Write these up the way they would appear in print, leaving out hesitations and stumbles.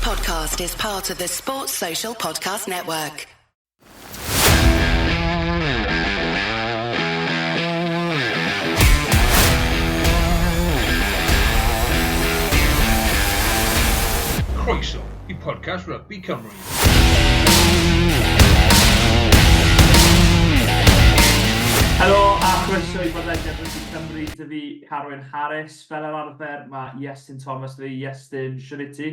podcast is part of the Sports Social Podcast Network. Croeso i podcast Rugby Cymru. Helo a chroeso i bodlediad Rygbi Cymru, dy fi Carwyn Harris. Fel yr arfer, mae Iestyn Thomas dy fi. Iestyn, siwr i ti?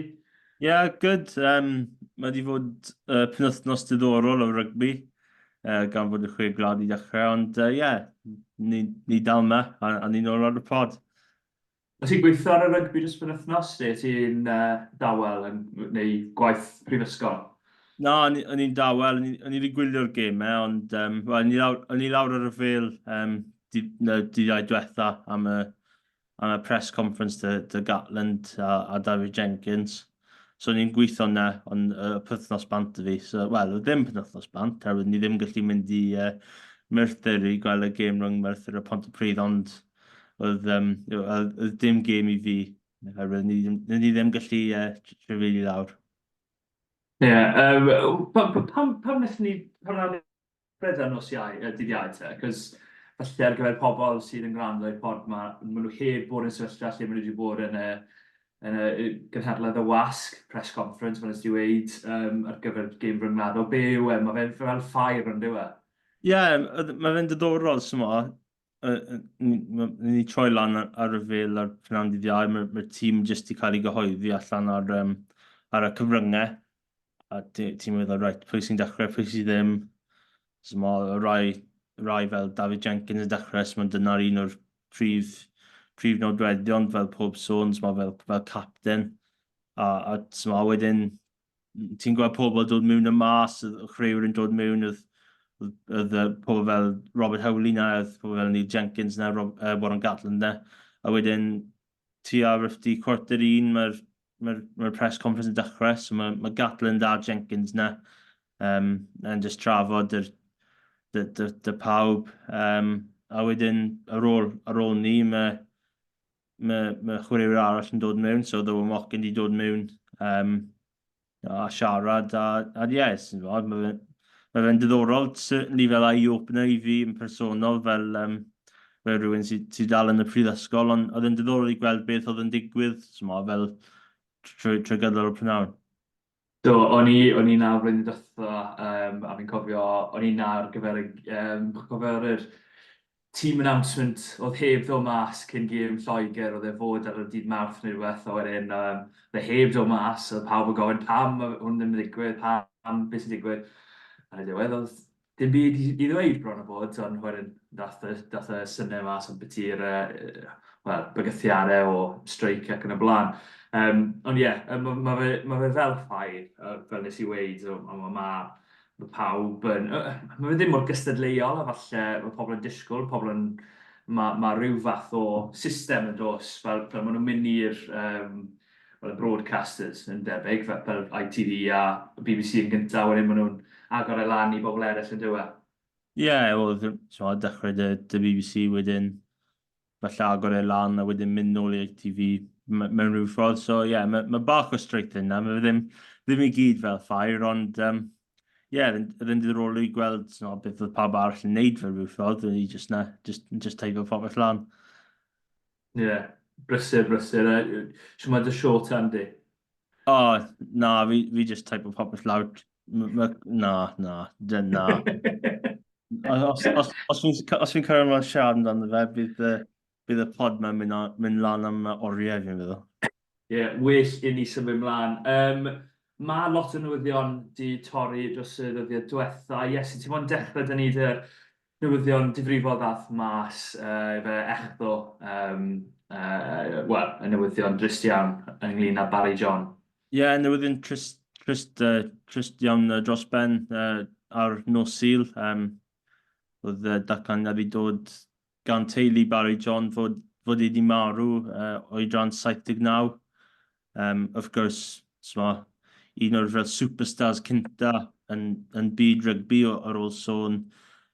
Ie, yeah, good. Um, mae wedi fod uh, penwythnos diddorol o rygbi, uh, gan fod y chwe gwlad i ddechrau, ond ie, uh, yeah, ni, ni dal yma, a, a ni'n ôl ar y pod. Wyt ti'n gweithio ar y rygbi dros penwythnos, neu ti'n uh, dawel yn, neu gwaith prifysgol? Na, o'n i'n dawel, o'n i wedi gwylio'r gemau, ond um, well, o'n i lawr, o'n i lawr ar y fel um, di, no, di iau diwetha am y, am y press conference dy, dy Gatland a, a David Jenkins. So o'n i'n gweithio yna, ond y uh, pythnos bant y fi. So, wel, oedd ddim pythnos bant, herwydd ni ddim gallu mynd i uh, Merthyr i gweld y gêm rhwng Merthyr a Pontypridd, ond Oedd, um, oedd dim gêm i fi, oherwydd ni, ni ddim gallu uh, trefeili lawr. Ie, yeah, um, pam, pam, pam wnaethon ni, pam wnaethon ni Brydain nos Iau, uh, dydd Iau te? Cos falle ar gyfer pobl sydd yn gwrando i'r pod ma, maen nhw heb bod yn sefyllfa lle maen nhw wedi bod yn y, yn y gynhadledd y wasg, press conference, fel nes ti weud, um, ar gyfer gêm ryngwladol. Be yw e? Mae fe'n fel ffair ond yw e? Ie, yeah, mae fe'n diddorol, symo. Ni troi lan ar y fil ar prynhawn dydd Iau, mae'r mae tîm jyst wedi cael ei gyhoeddi allan ar, um, ar y cyfryngau. A ti'n ti meddwl, reit, pwy sy'n dechrau, pwy sy'n ddim. So, mae rai, rai fel David Jenkins yn dechrau, so mae dyna'r un o'r prif, prif nodweddion fel pob sôn, so mae fel, fel captain. A, a so mae wedyn ti'n gweld pobl dod mewn y mas, oedd chwaraewyr yn dod mewn, oedd, oedd, oedd pobl fel Robert Howley na, oedd pobl fel Neil Jenkins na, Rob, uh, Warren Gatland na, a wedyn ti ar di cwarter un, mae'r mae, mae press conference yn dechrau, so mae, mae Gatland a Jenkins na, um, yn just trafod yr, dy, dy, dy pawb, um, a wedyn ar ôl, ar ôl ni, mae, mae, mae chwaraewyr arall yn dod mewn, so oedd Owen Watkin wedi dod mewn um, a siarad, a, a yes, mae fe'n mae fe'n diddorol, certainly fel eye-opener i fi yn personol, fel, um, fel rhywun sydd sy dal yn y prifysgol, ond oedd yn diddorol i gweld beth oedd yn digwydd, so, fel trwy, trwy gydol y prynhawn. Do, o'n i o'n i 'na flwyddyn dwetha yym a fi'n cofio o'n i 'na ar gyfer y yym cofio yr team announcement oedd heb ddod mas cyn gêm Lloegr, oedd e fod ar y dydd Mawrth neu rhywbeth a wedyn yym oedd e heb dod mas, oedd pawb yn gofyn pam ma' hwn ddim yn digwydd, pam, beth sy'n digwydd? Yn y diwedd oedd dim byd i, i ddweud bron o bod, ond wedyn dath y, dath y syniad mas am biti'r uh, well, bygythiadau o streic ac yn y blaen. Um, ond ie, yeah, mae ma fe, ma fe fel ffair, uh, fel nes i weud, ma, ma, ma, ma pawb yn... Uh, mae fe ddim mor gystadleuol a falle mae pobl yn disgwyl, pobl yn... Mae ma rhyw fath o system yn dos, fel, fel maen nhw'n mynd i'r um, wel, y broadcasters yn debyg, fel, fel ITV a BBC yn gyntaf, wedyn maen nhw'n agor e lan i bobl eraill yn dywe. Ie, yeah, wel, so, dechrau dy, dy BBC wedyn, falle agor e lan a wedyn mynd nôl i ITV mewn rhyw ffordd. So ie, yeah, mae, mae bach o strwythur yna, mae ddim, ddim i gyd fel ffair, ond ie, um, yeah, oedd yn diddorol i gweld no, beth oedd pawb arall yn neud fel rhyw ffordd, o'n i just na, just, just teifo popeth lan. Ie, yeah. brysur, brysur. Shwt mae dy short hand di? O, oh, na, fi, fi just type o popeth lawr. Na, na, na. Os, os, os fi'n os fi cyrraedd mewn siarad amdano fe, bydd, y, bydd y pod mae'n mynd, mynd lan am oriau fi'n feddwl. Ie, yeah, well i ni symud mlaen. Um, mae lot o newyddion di torri dros y ddyddiau diwetha. Yes, ti'n moyn dechrau dyn ni dy'r Newyddion difrifol ddaeth mas uh, efe echddo, um, uh, wel, y newyddion drist iawn ynglyn â Barry John. Ie, yeah, newyddion trist, trist, uh, trist iawn uh, dros ben uh, ar nos Sul. Um, oedd uh, datganiad wedi dod gan teulu Barry John fod, fod wedi marw uh, oedran 79. Um, of gwrs, sma, un o'r fel superstars cynta yn, yn byd rygbi ar ôl sôn.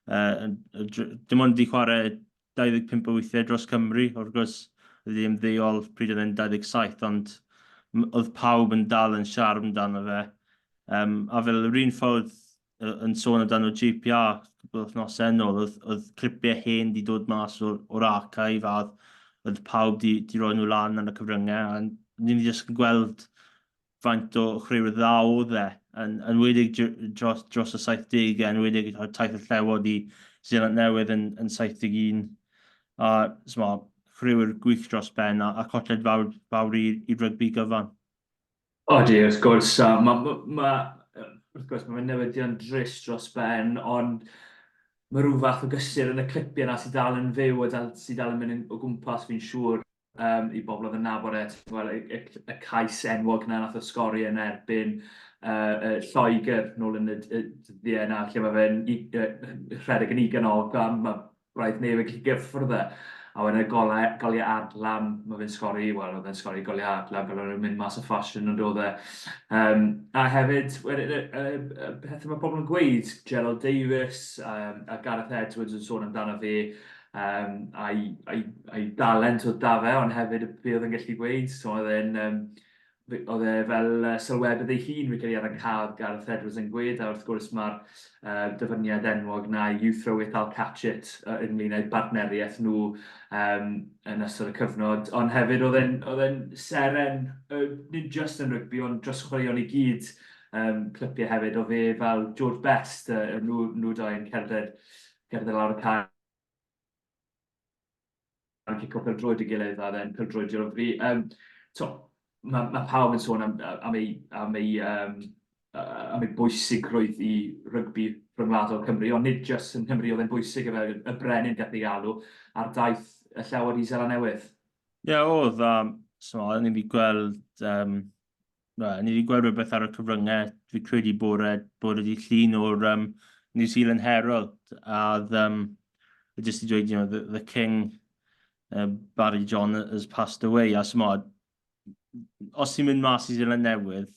Uh, dim ond wedi chwarae 25 o weithiau dros Cymru, wrth gwrs, wedi ymddeol pryd oedd e'n 27, ond Oedd pawb yn dal yn siarad amdano fe. Um, a fel yr un ffordd yn sôn amdano JPR cwpl o wythnosau yn ôl, oedd, oedd clipiau hen di dod mas o'r, or archive a oedd, oedd pawb di, di roi nhw lan ar y cyfryngau a ni'n jyst yn gweld faint o chwaraewyr dda oedd e, yn, yn wedig dros, dros y 70au, yn wedig taith y llewod i Zeland Newydd yn, yn 71. A sma, chwaraewyr gwych dros ben a, a colled fawr, fawr i, i rygbi gyfan. Odi, wrth gwrs, a ma' ma' ma' wrth gwrs ma' fe'n newyddion drist dros ben, ond ma' rhyw fath o gysur yn y clipiau 'na sydd dal yn fyw a dal sydd dal yn mynd yn o gwmpas fi'n siŵr yym i bobl oedd yn nabod e, ti'n gwbod, y y y cais enwog 'na wnaeth o sgori yn erbyn yy yy Lloegr nôl yn y y dyddiau 'na lle ma' fe'n i- yy rhedeg yn ugain o a ma' Roedd neb yn gallu gyffwrdd e. A wedyn y golau, goliau adlam, mae fe'n sgori, wel, oedd e'n sgori goliau adlam fel o'n nhw'n mynd mas o ffasiwn ond oedd e. Um, a hefyd, wedyn, y, y, y pethau mae pobl yn gweud, Gerald Davies um, a Gareth Edwards yn sôn amdano fe, um, a'i, a'i, a'i dalent oedd da fe, ond hefyd be oedd yn gallu gweud, so oedd e'n um, Oedd e fel sylwebydd ei hun, fi'n credu, ar y cae, Gareth Edwards yn gweud, a wrth gwrs mae'r uh, dyfyniad enwog na, you throw it, I'll catch it, uh, ynglyn â'u bartneriaeth nhw um, yn ystod y cyfnod. Ond hefyd oedd e'n oedd e'n seren, uh, nid just yn rygbi, ond dros chwaraeon i gyd, um, clypiau hefyd, o fe fel George Best, uh, nhw, nhw dau yn cerdded, cerdded lawr y cae. yn cico pêl-droed ei gilydd a then pêl-droediwr o fri. Um, so, mae, mae pawb yn sôn am, am ei, am ei, um, am ei bwysigrwydd i rygbi rhyngwladol Cymru, ond nid jyst yn Nghymru oedd e'n bwysig, efe y brenin gath ei alw ar daith y Llewod i Seland Newydd. Ie, yeah, oedd, a so, o'n i wedi gweld, um, well, ni wedi gweld rhywbeth ar y cyfryngau, fi credu bod e, bod wedi llun o'r um, New Zealand Herald, a oedd, um, jyst i dweud, you know, the, the king, uh, Barry John has passed away, a smod, os ti'n mynd mas i Zealand Newydd,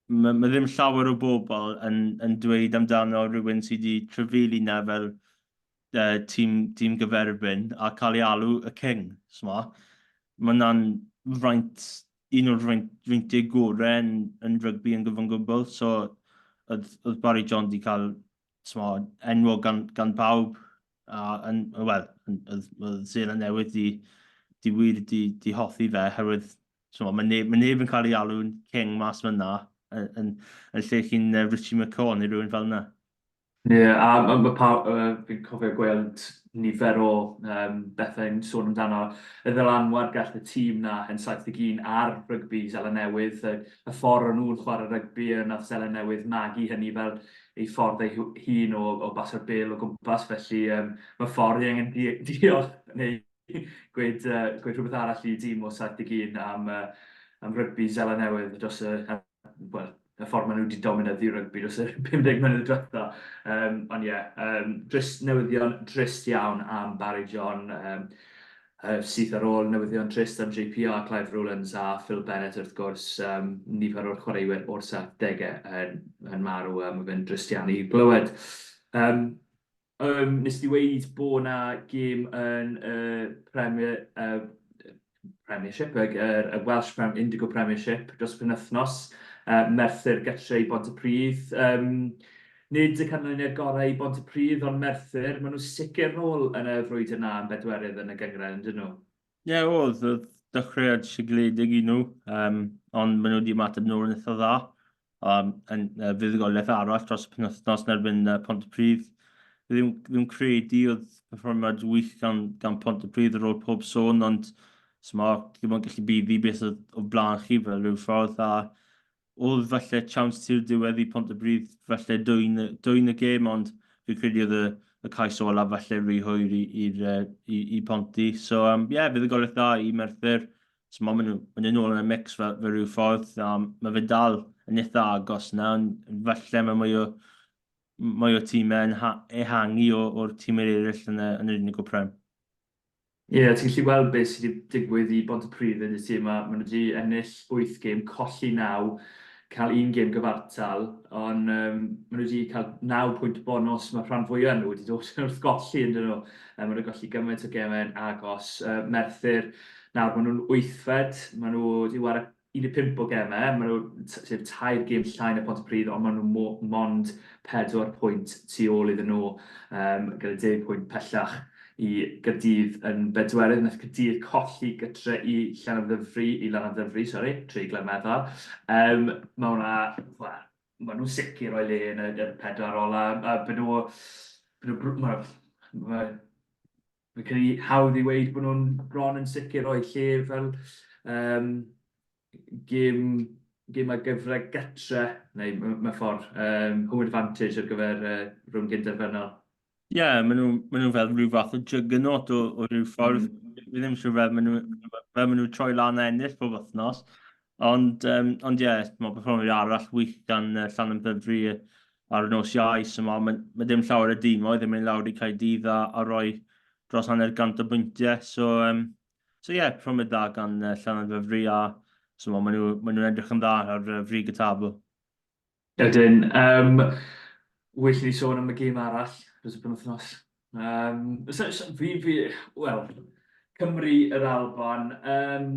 mae, mae ddim llawer o bobl yn, yn dweud amdano rhywun sydd wedi trefili na fel uh, tîm, tîm gyferbyn a cael ei alw y king. Sma. Mae hwnna'n fraint, un o'r fraint, freintiau gorau yn, yn rygbi yn gyfan gwbl. So, oedd, oedd Barry John wedi cael sma, enwog gan, gan bawb. A, yn, wel, oedd, oedd Zeland Newydd di, di wir di, di hoffi fe, herwydd so, mae neb, mae neb yn cael ei alw'n king mas fyna, yn, yn, yn lle chi'n uh, Richie McCaw neu rhywun fel yna. Ie, a ma' ma' paw- yy fi'n cofio gweld nifer o yym bethau'n sôn amdano y ddylanwad gall y tîm 'na yn 71 ar rygbi Seland Newydd, y y ffordd o'n nhw'n chwarae rygbi, a wnaeth Seland Newydd magu hynny fel eu ffordd eu hun o o basio'r bêl o gwmpas, felly yym ma' ffordd i angen di- diolch neu gweud yy gweud rhywbeth arall i dîm o 71 am yy am rygbi Seland Newydd dros y wel, y ffordd maen nhw wedi dominyddu rygbi dros y 50 mlynedd diwetha. Um, ond ie, yeah, um, drist, newyddion drist iawn am Barry John, um, uh, syth ar ôl newyddion trist am JPR, Clive Rowlands a Phil Bennett wrth gwrs, um, nifer o'r chwaraewyr o'r 70au yn, yn marw, um, mae fe'n drist iawn i glywed. Um, Um, nes di weud bod na gêm yn y Premier, uh, Premiership, y, y Welsh Prem, Indigo Premiership dros y penwythnos, uh, Merthyr gytre i Bontypridd. Um, nid y canlyniad gorau i Bontypridd, ond Merthyr, maen nhw sicr nôl yn y frwydr na yn bedwerydd yn y gynghrair, yn dyn nhw? Ie, yeah, oedd, oedd dechreuad sigledig i nhw, um, ond maen nhw wedi ymateb nôl yn eitha dda. Um, yn uh, fuddugoliaeth arall dros y penwythnos yn erbyn uh, Pontypridd. Ddim, ddim credu oedd perfformiad wych gan, gan Pontypridd ar ôl pob sôn, ond sma, ddim ond gallu buddu beth oedd o blaen chi fel rhyw ffordd, a Oedd falle chance tu'r diwedd i Pontypridd falle dwyn, dwyn y gêm, ond fi'n credu oedd y, y cais olaf falle rhy hwyr i, i'r, i, i Ponty. So, um, yeah, fuddugoliaeth dda i Merthyr. So, maen nhw, maen nhw nôl yn y mix fel, fel rhyw ffordd. Um, mae fe dal yn eitha agos na, ond falle mae mwy o, mwy o tîmau yn ehangu o'r tîmau eraill yn y, yn yr Indigo Prem. Ie, ti'n gallu gweld beth sydd wedi digwydd i Bontypridd yn y tîm. Mae maen nhw wedi ennill wyth gêm, colli naw, cael un gêm gyfartal, ond um, maen nhw wedi cael naw pwynt bonus. Mae rhan fwyaf nhw wedi dod wrth golli yn dyn nhw. Um, maen nhw golli gymaint o gemau'n agos. Uh, Merthyr, nawr maen nhw'n wythfed, maen nhw wedi wara 15 o gemau, maen nhw, sef tair gêm llai na Pontypridd, ond maen nhw mond 4 pwynt tu ôl iddyn nhw, um, gyda 10 pwynt pellach i Gaerdydd yn bedwerydd. Wnaeth Caerdydd colli gytre i Llanymddyfri, i Lanymddyfri, sori, treiglo meddal. Um, mae hwnna, wel, maen nhw'n sicr o'i le yn y, y pedwar ola, a byd nhw, byd nhw, mae, mae, Fi'n credu hawdd i weud bod nhw'n bron yn sicr o'i lle fel um, gêm, gêm ar gyfre gytre, neu mewn ffordd, um, home advantage ar gyfer uh, rhwng gynderfynol. Ie, yeah, maen nhw, maen nhw fel rhyw fath o juggernaut o, o rhyw ffordd. Fi ddim siŵr fel maen nhw, fel maen nhw troi lan a ennill pob wythnos. Ond, um, ond ie, yeah, mae perfformiad arall wych gan uh, Llanymddyfri ar y nos Iau, so mae, mae, mae dim llawer o dimoedd yn mynd lawr i Caerdydd a, a rhoi dros hanner gant o bwyntiau. So, um, so ie, yeah, perfformiad dda gan uh, Llanymddyfri a so, mae nhw, maen nhw'n edrych yn dda ar uh, frig y tabl. Ydyn. Um, well ni sôn am y gêm arall dros y penwythnos. Um, so, so, fi, fi, wel, Cymru, yr Alban. Um,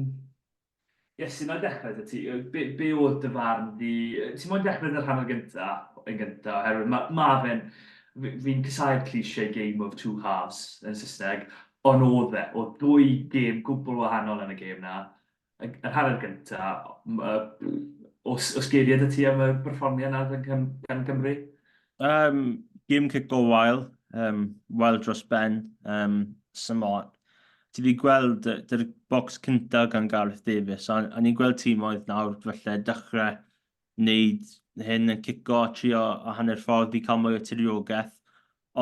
Iesu, na i dechrau 'da ti. Be, be oedd dy farn di? Ti'n moyn dechrau gyda'r hanner gynta, yn gynta, oherwydd mae ma fe'n... Fi'n casáu'r cliché game of two halves yn Saesneg, ond oedd e. Oedd dwy gêm gwbl wahanol yn y gêm na. Yr hanner gynta, oes, oes geiriau 'da ti am y perfformiad 'na gan, gan Gymru? Um, gêm cico wael, um, wael dros ben. Um, Symo, ti wedi gweld dy'r bocs cynta gan Gareth Davies, a, a ni'n gweld tîmoedd nawr falle dechrau wneud hyn yn cico a trio a hanner ffordd i cael mwy o tiriogaeth,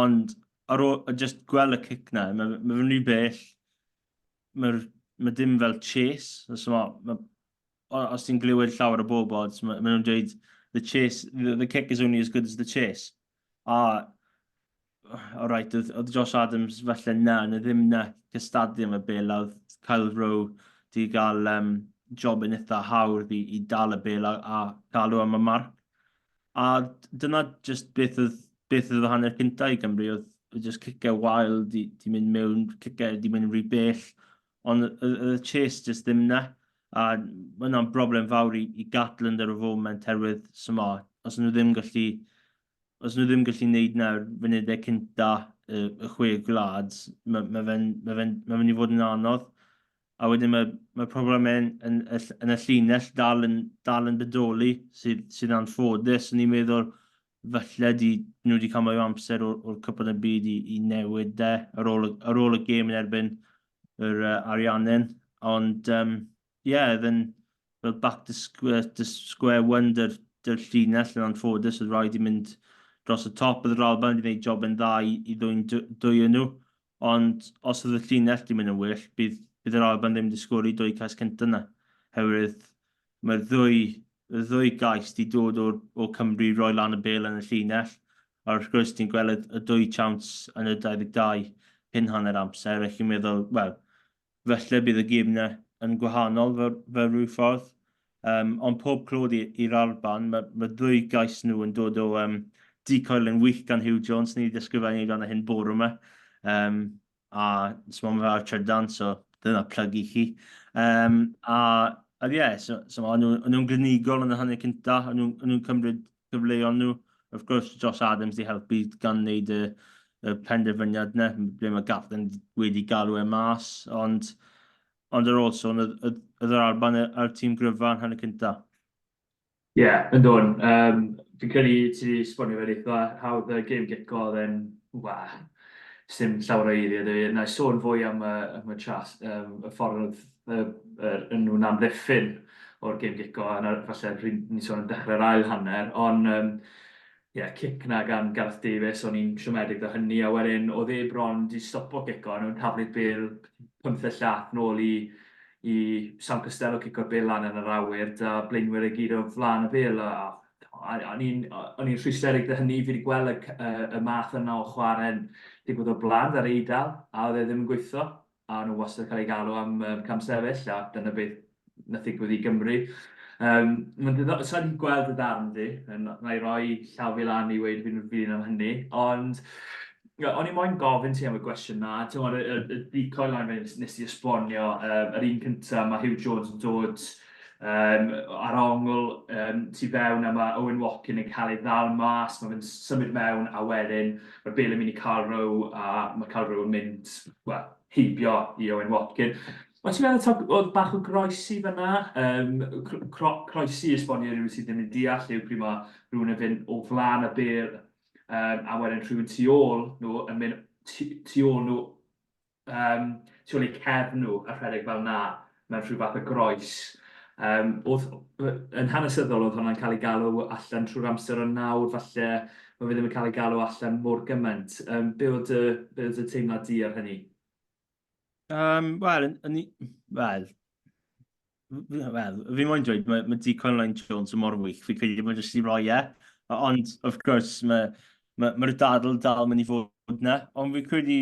ond ar ôl, just gweld y cic na, mae, mae fe'n rhy bell, mae, mae dim fel chase, so ma, ma, os ti'n glywed llawer o bobl, mae ma nhw'n dweud, the chase, the, the kick is only as good as the chase. A alright, oedd, oedd Josh Adams falle na, na ddim na cystadlu am y bel, a oedd Kyle Rowe di gael um, job yn eitha hawdd i, i dal y bel a, a galw am y marc. A dyna just beth oedd, beth oedd y hanner cynta i Gymru, oedd, oedd just cicau wael di, di mynd mewn, cicau di mynd rhy bell, ond oedd y chase just ddim na. A mae hwnna'n broblem fawr i, i Gatland ar y foment herwydd, so ma, os nhw ddim gallu os nhw ddim gallu wneud 'na funudau cynta y, y chwe gwlad, mae ma fe'n ma fe ma mynd i fod yn anodd. A wedyn mae, mae problemau yn, yn, yn, yn y llinell dal yn, dal yn bodoli, sydd, sydd anffodus. O'n i'n meddwl falle di, nhw wedi cael mwy o amser o'r, or cwpan y byd i, i newid de, ar ôl, ar ôl y gêm yn erbyn yr uh, Ariannin. Ond, um, ie, yeah, oedd yn fel back to square, to square one dy'r, dy'r llinell yn anffodus, oedd rhaid i mynd dros y top, oedd yr Alban wedi gwneud job yn dda i, i ddwy'n dwy yn nhw, ond os oedd y llinell wedi mynd yn well, bydd, bydd yr Alban ddim wedi sgori dwy cais cyntaf yna, herwydd mae'r ddwy, y ddwy gais wedi dod o'r, o Cymru roi lan y bel yn y llinell, a wrth gwrs ti'n gweld y, y dwy chance yn y 22 cyn hanner amser, a chi'n meddwl, wel, Felly bydd y gêm 'na yn gwahanol fel, fel rhyw ffordd. Um, ond pob clod i'r Alban, mae, mae ddwy gais nhw yn dod o um, decoil yn wych gan Hugh Jones, ni wedi ysgrifennu amdano hyn bore yma. Um, a so mae'n ar trydan, so dyna plug i chi. Um, a a ie, yeah, so, so o'n nhw'n nhw glinigol yn y hanner cynta, o'n nhw'n nhw cymryd cyfleon nhw. Wrth gwrs, Josh Adams 'di helpu gan wneud y, y penderfyniad yna, ble mae Gatland wedi galw e mas, ond, ond ar ôl sôn, oedd yr Alban a'r tîm gryfa yn hanner cynta. Ie, yeah, yn dod. Um, fi'n credu ti wedi sbonio fe'n eitha hawdd y gêm gico oedd e'n, wa, sim llawer o eiriau. Dwi. Na i sôn fwy am y, am y chas, um, y ffordd oedd y, yr, nhw'n amddiffyn o'r gêm gico, a na, falle pryd ni'n sôn am dechrau'r ail hanner, ond um, yeah, cic na gan Gareth Davies, o'n i'n siomedig da hynny, a wedyn oedd e bron di stopo gico, a nhw'n taflu'r bêl pymtheg llath nôl i, i Sam Costello cico'r bêl lan yn yr awyr, da blaenwyr i gyd o flaen y bêl, a o'n i'n o'n i'n rhwystredig 'da hynny, fi wedi gweld y, y, y math yna o chwarae'n digwydd o'r blaen ar Eidal, a oedd e ddim yn gweithio, a o'n nhw wastad yn cael eu galw am um, camsefyll, a dyna beth nath ddigwydd i Gymru. Um, mae'n diddorol, sa'n i'n gweld y darn di, na i roi llaw fi lan i weud fi'n flin am hynny, ond o'n i moyn gofyn ti am y gwestiwn na, ti'n gwybod, y, y, y decoy line fe nes i esbonio, um, yr un cyntaf, mae Hugh Jones yn dod. ar ongl tu fewn a mae Owen Watkin yn cael ei ddal mas, mae fe'n symud mewn a wedyn mae'r bêl yn mynd i Carl Rowe a mae Carl Rowe yn mynd, wel, heibio i Owen Watkin. Ond ti'n meddwl taw oedd bach o groesi fan'na? Yym croesi, esbonio i rywun sydd ddim yn deall, yw pryd mae rhywun yn fynd o flaen y bêl a wedyn rhywun tu ôl nhw yn mynd tu ôl nhw yym tu ôl eu cefn nhw a rhedeg fel 'na mewn rhyw fath o groes. Yym oedd yn hanesyddol oedd hwnna'n cael ei galw allan trwy'r amser ond nawr falle ma' fe ddim yn cael ei galw allan mor gymaint. Yym be oedd dy be oedd dy teimlad di ar hynny? Um, Wel, yn, yn, wel, wel, fi moyn dweud, mae, mae Deacon Line Jones yn mor wych, fi credu bod jyst i roi e. Ond, of course, mae'r mae, mae dadl dal mynd i fod yna. Ond fi credu,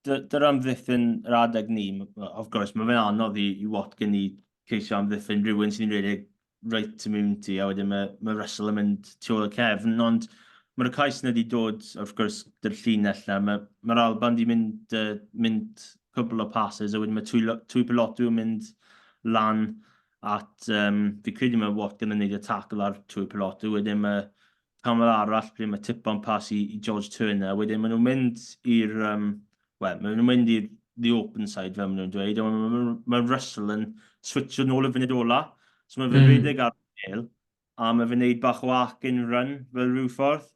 dy'r amddiffyn yr adeg ni, of course, mae fe'n anodd i, i Watkin i ceisio amddiffyn rhywun sy'n rhedeg reit tu mewn ti, a wedyn mae, mae Russell yn mynd tu ôl y cefn, ond mae'r cais yna wedi dod, wrth gwrs, dy'r llinell yna, mae'r mae Alban wedi mynd, mynd cwbl o passes, a wedyn mae Twy Pilotu yn mynd lan at, fi credu mae Watkin yn gwneud y tackle ar Tuipulotu, wedyn mae camel arall pryd mae tip-on pass i George Turner, wedyn maen nhw'n mynd i'r, wel, maen nhw'n mynd i'r the open side fel maen nhw'n dweud, a mae ma, ma Russell yn switcho nôl y funud ola, so mae fe'n rhedeg ar y bêl, a mae fe'n neud bach o arc in run fel rhyw ffordd.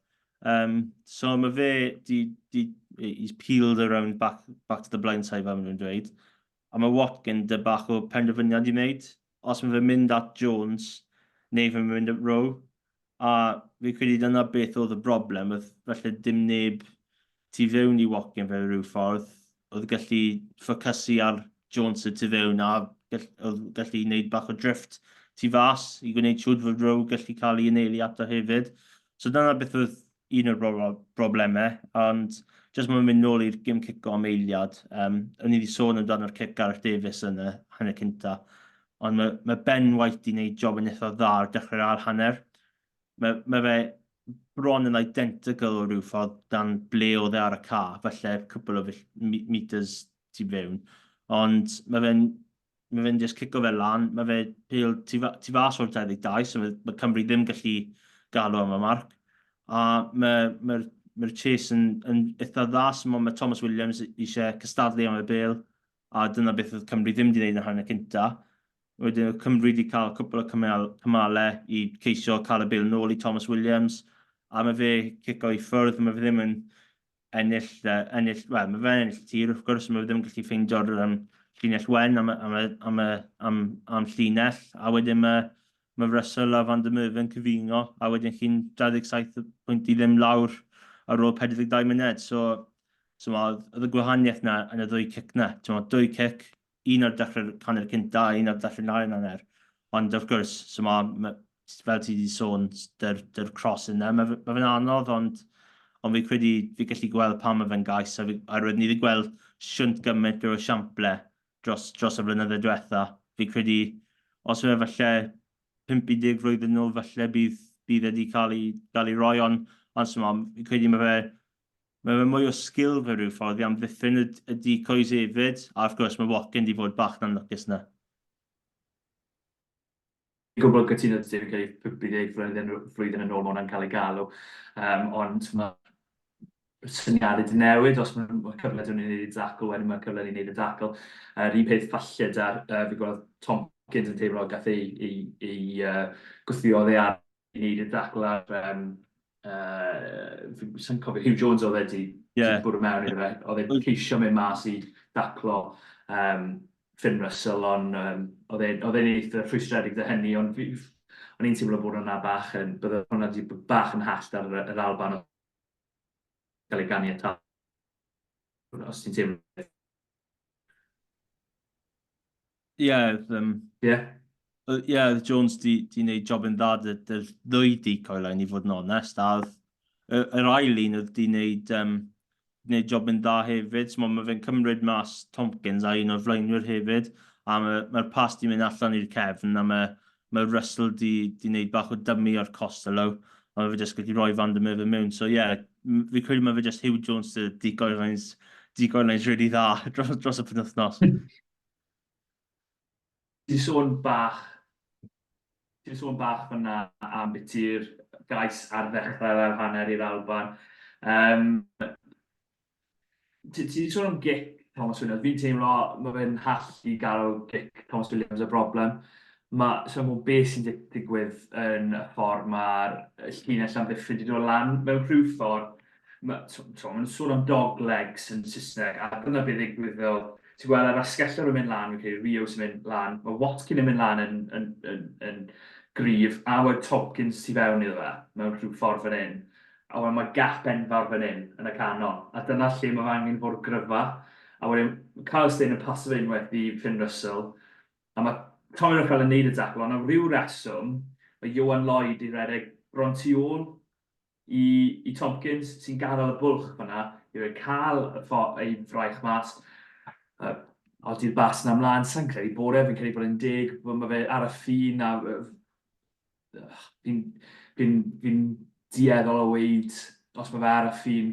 So mae fe di, di, he's peeled around back to the blind side fel maen nhw'n dweud. A mae Watkin 'da bach o penderfyniad i wneud. Os mae fe'n mynd at Jones, neu fe'n mynd at Rowe. A fi credu dyna beth oedd y broblem, oedd falle dim neb tu fewn i Watkin fel rhyw ffordd, oedd gallu ffocysu ar Jones y tu fewn a oedd gallu gwneud bach o drift tu fas i gwneud siŵr fod Rowe gallu cael ei anelu ato hefyd. So dyna beth oedd un o'r broblemau, ond jyst mae'n mynd nôl i'r gym cico am eiliad. O'n i wedi sôn amdano'r cic Gareth Davies yn y hanner cynta, ond mae Ben White wedi gwneud job yn eitha dda ar dechrau'r ail hanner. Mae fe bron yn identical o ryw ffordd dan ble oedd e ar y ca, falle cwpl o meters tu fewn. Ond mae fe'n just cico fe lan, mae fe pêl tu fas o'r 22, so mae Cymru ddim gallu galw am y marc. A mae'r mae, mae chase yn eitha dda, so mae Thomas Williams eisiau cystadlu am y bêl, a dyna beth oedd Cymru ddim wedi gwneud yn y hanner cynta. Wedyn oedd Cymru wedi cael cwpl o cymalau i ceisio cael y bêl nôl i Thomas Williams, a mae fe cico i ffwrdd, mae fe ddim yn ennill, wel, mae fe'n ennill tir, wrth gwrs, mae fe ddim yn gallu ffeindio'r llinell wen am llinell, a wedyn mae Russell a Van der Merwe yn cyfuno, a wedyn chi'n 27 pwynt i ddim lawr ar ôl 42 munud. So ma, oedd y gwahaniaeth na yn y ddwy cic na. Ti'n dwy cic, un ar dechrau'r hanner cynta a un ar dechrau'r ail hanner. Ond wrth gwrs, so ma, fel ti wedi sôn, dy'r cross yna, mae fe'n anodd, ond fi credu fi gallu gweld pam mae fe'n gais, a roedd ni wedi gweld siwnt gymaint o esiample dros y flynyddoedd diwetha. Fi credu, os yw e falle 50 flwyddyn nôl, falle bydd wedi cael ei roi, ond so, fi credu mae fe mwy o sgil fe rhyw ffordd i amddiffyn y decoys hefyd, a wrth gwrs mae Watkin wedi fod bach yn anlwcus yna. Gwbl gytuno 'da ti, fi'n credu 50 flwyddyn yn ôl mae hwnna'n cael ei galw. Ond mae syniadau 'di newid, os mae ma cyfle 'da ni wneud y dacl, wedyn mae cyfle i ni wneud y dacl. Yr un peth falle 'da'r, fi'n gweld Tompkins yn teimlo gath ei gwthio oddi ar i wneud y dacl ar, sa i'n cofio, Huw Jones oedd e 'di bwrw mewn iddo fe, oedd e'n ceisio mynd mas i daclo Finn Russell, ond oedd e'n eitha rhwystredig 'da hynny, ond o'n i'n teimlo bod hwnna bach yn, bydde hwnna 'di bod bach yn hallt ar yr Alban o gael ei ganiatáu, os ti'n teimlo. Ie, Ie, oedd Jones di, di wneud job yn dda dy'r ddwy decoy line i fod yn onest, a oedd yr ail un oedd di wneud job yn dda hefyd, so mae fe'n cymryd mas Tompkins a un o'r flaenwyr hefyd, a mae'r ma pas di mynd allan i'r cefn, a mae Russell di wneud bach o dummy o'r Costello, a mae fe jyst gallu rhoi Van der Merwe mewn. So ie, yeah, fi credu mae fe jyst Huw Jones dy decoy lines really dda dros y penwythnos. Ti sôn bach Ti'n sôn bach fyna am biti'r gais ar ddechrau'r ail hanner i'r Alban. Um, ti ti 'di sôn am gic Tomos Williams, fi'n teimlo ma' fe'n hallt i gael gic Tomos Williams y broblem. Ma' sa i'n gwybod beth sy'n digwydd yn y ffordd mae'r llinell amddiffyn 'di dod lan mewn rhyw ffordd. Ma' t'mo' ma'n sôn am dog legs yn Saesneg, a dyna be ddigwyddodd. Ti'n gweld yr asgellwr yn mynd lan, fi'n credu Rio sy'n mynd lan, mae Watkin yn mynd lan yn yn yn yn gryf, a mae Tomkins tu fewn iddo fe mewn rhyw ffordd fan hyn. A wedyn mae gap enfawr fan hyn yn y canol, a dyna lle mae fe angen fod gryfa. A wedyn mae Kyle Steyn yn paso fe unwaith i Finn Russell, a mae Tommy Reffell yn neud y dacl, ond am ryw reswm, mae Ioan Lloyd i redeg bron tu ôl i, i Tompkins, sy'n gadael y bwlch fyna, i fe cael y ffo, ei fraich mas. Uh, odi'r bas yna ymlaen, sa'n credu bod e, fi'n credu bod e'n deg, bod mae fe ar y ffin a Fi'n fi'n fi'n dueddol o weud os mae fe ar y ffin,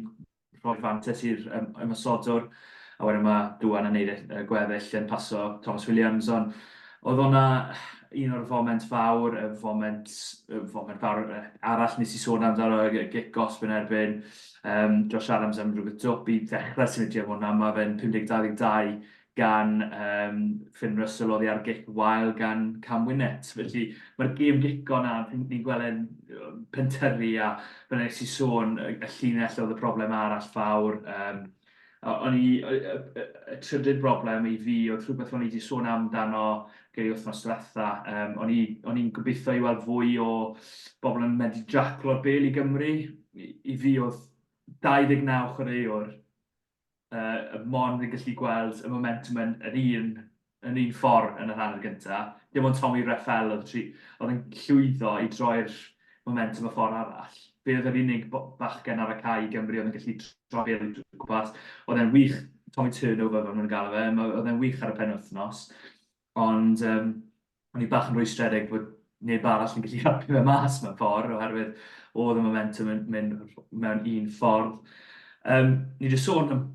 rhoi'r fantais i'r um, ymosodwr, a wedyn mae Dwan yn neud y gweddill yn paso Thomas Williams, ond oedd hwnna un o'r foment fawr, y foment, y foment fawr arall nes i sôn amdano, y gic gosb yn erbyn um, Josh Adams am rhywbeth dwp i ddechrau symudiad hwnna, mae fe'n 50-22 gan um, Finn Russell oddi ar gic wael gan Cam Winnett. Felly mae'r gêm gico na, ni'n gweld e'n pentyrru a fel nes i sôn, y, y llinell oedd y broblem arall fawr. Um, o'n i, y, y, y trydydd broblem i fi oedd rhywbeth o'n i wedi sôn amdano gyda wythnos diwetha. Um, o'n i'n gobeithio i weld fwy o bobl yn medru jaclo'r bel i Gymru. I, i fi oedd 29 chwaraewr uh, mond yn gallu gweld y momentum yn, yn, un, yn un ffordd yn yr hanner gyntaf. Dim ond Tommy Reffell oedd, tri, oedd yn llwyddo i droi'r momentum y ffordd arall. Fe oedd yr unig bachgen ar y cae i Gymru oedd yn gallu troi bêl i gwmpas. Oedd e'n wych, Tommy Turnover fel maen nhw'n galw fe, oedd e'n wych ar y penwythnos. Ond um, o'n i bach yn rwystredig bod neb arall yn gallu helpu fe mas mewn ffordd, oherwydd oedd y momentum yn mynd mewn un ffordd. Um, ni wedi sôn am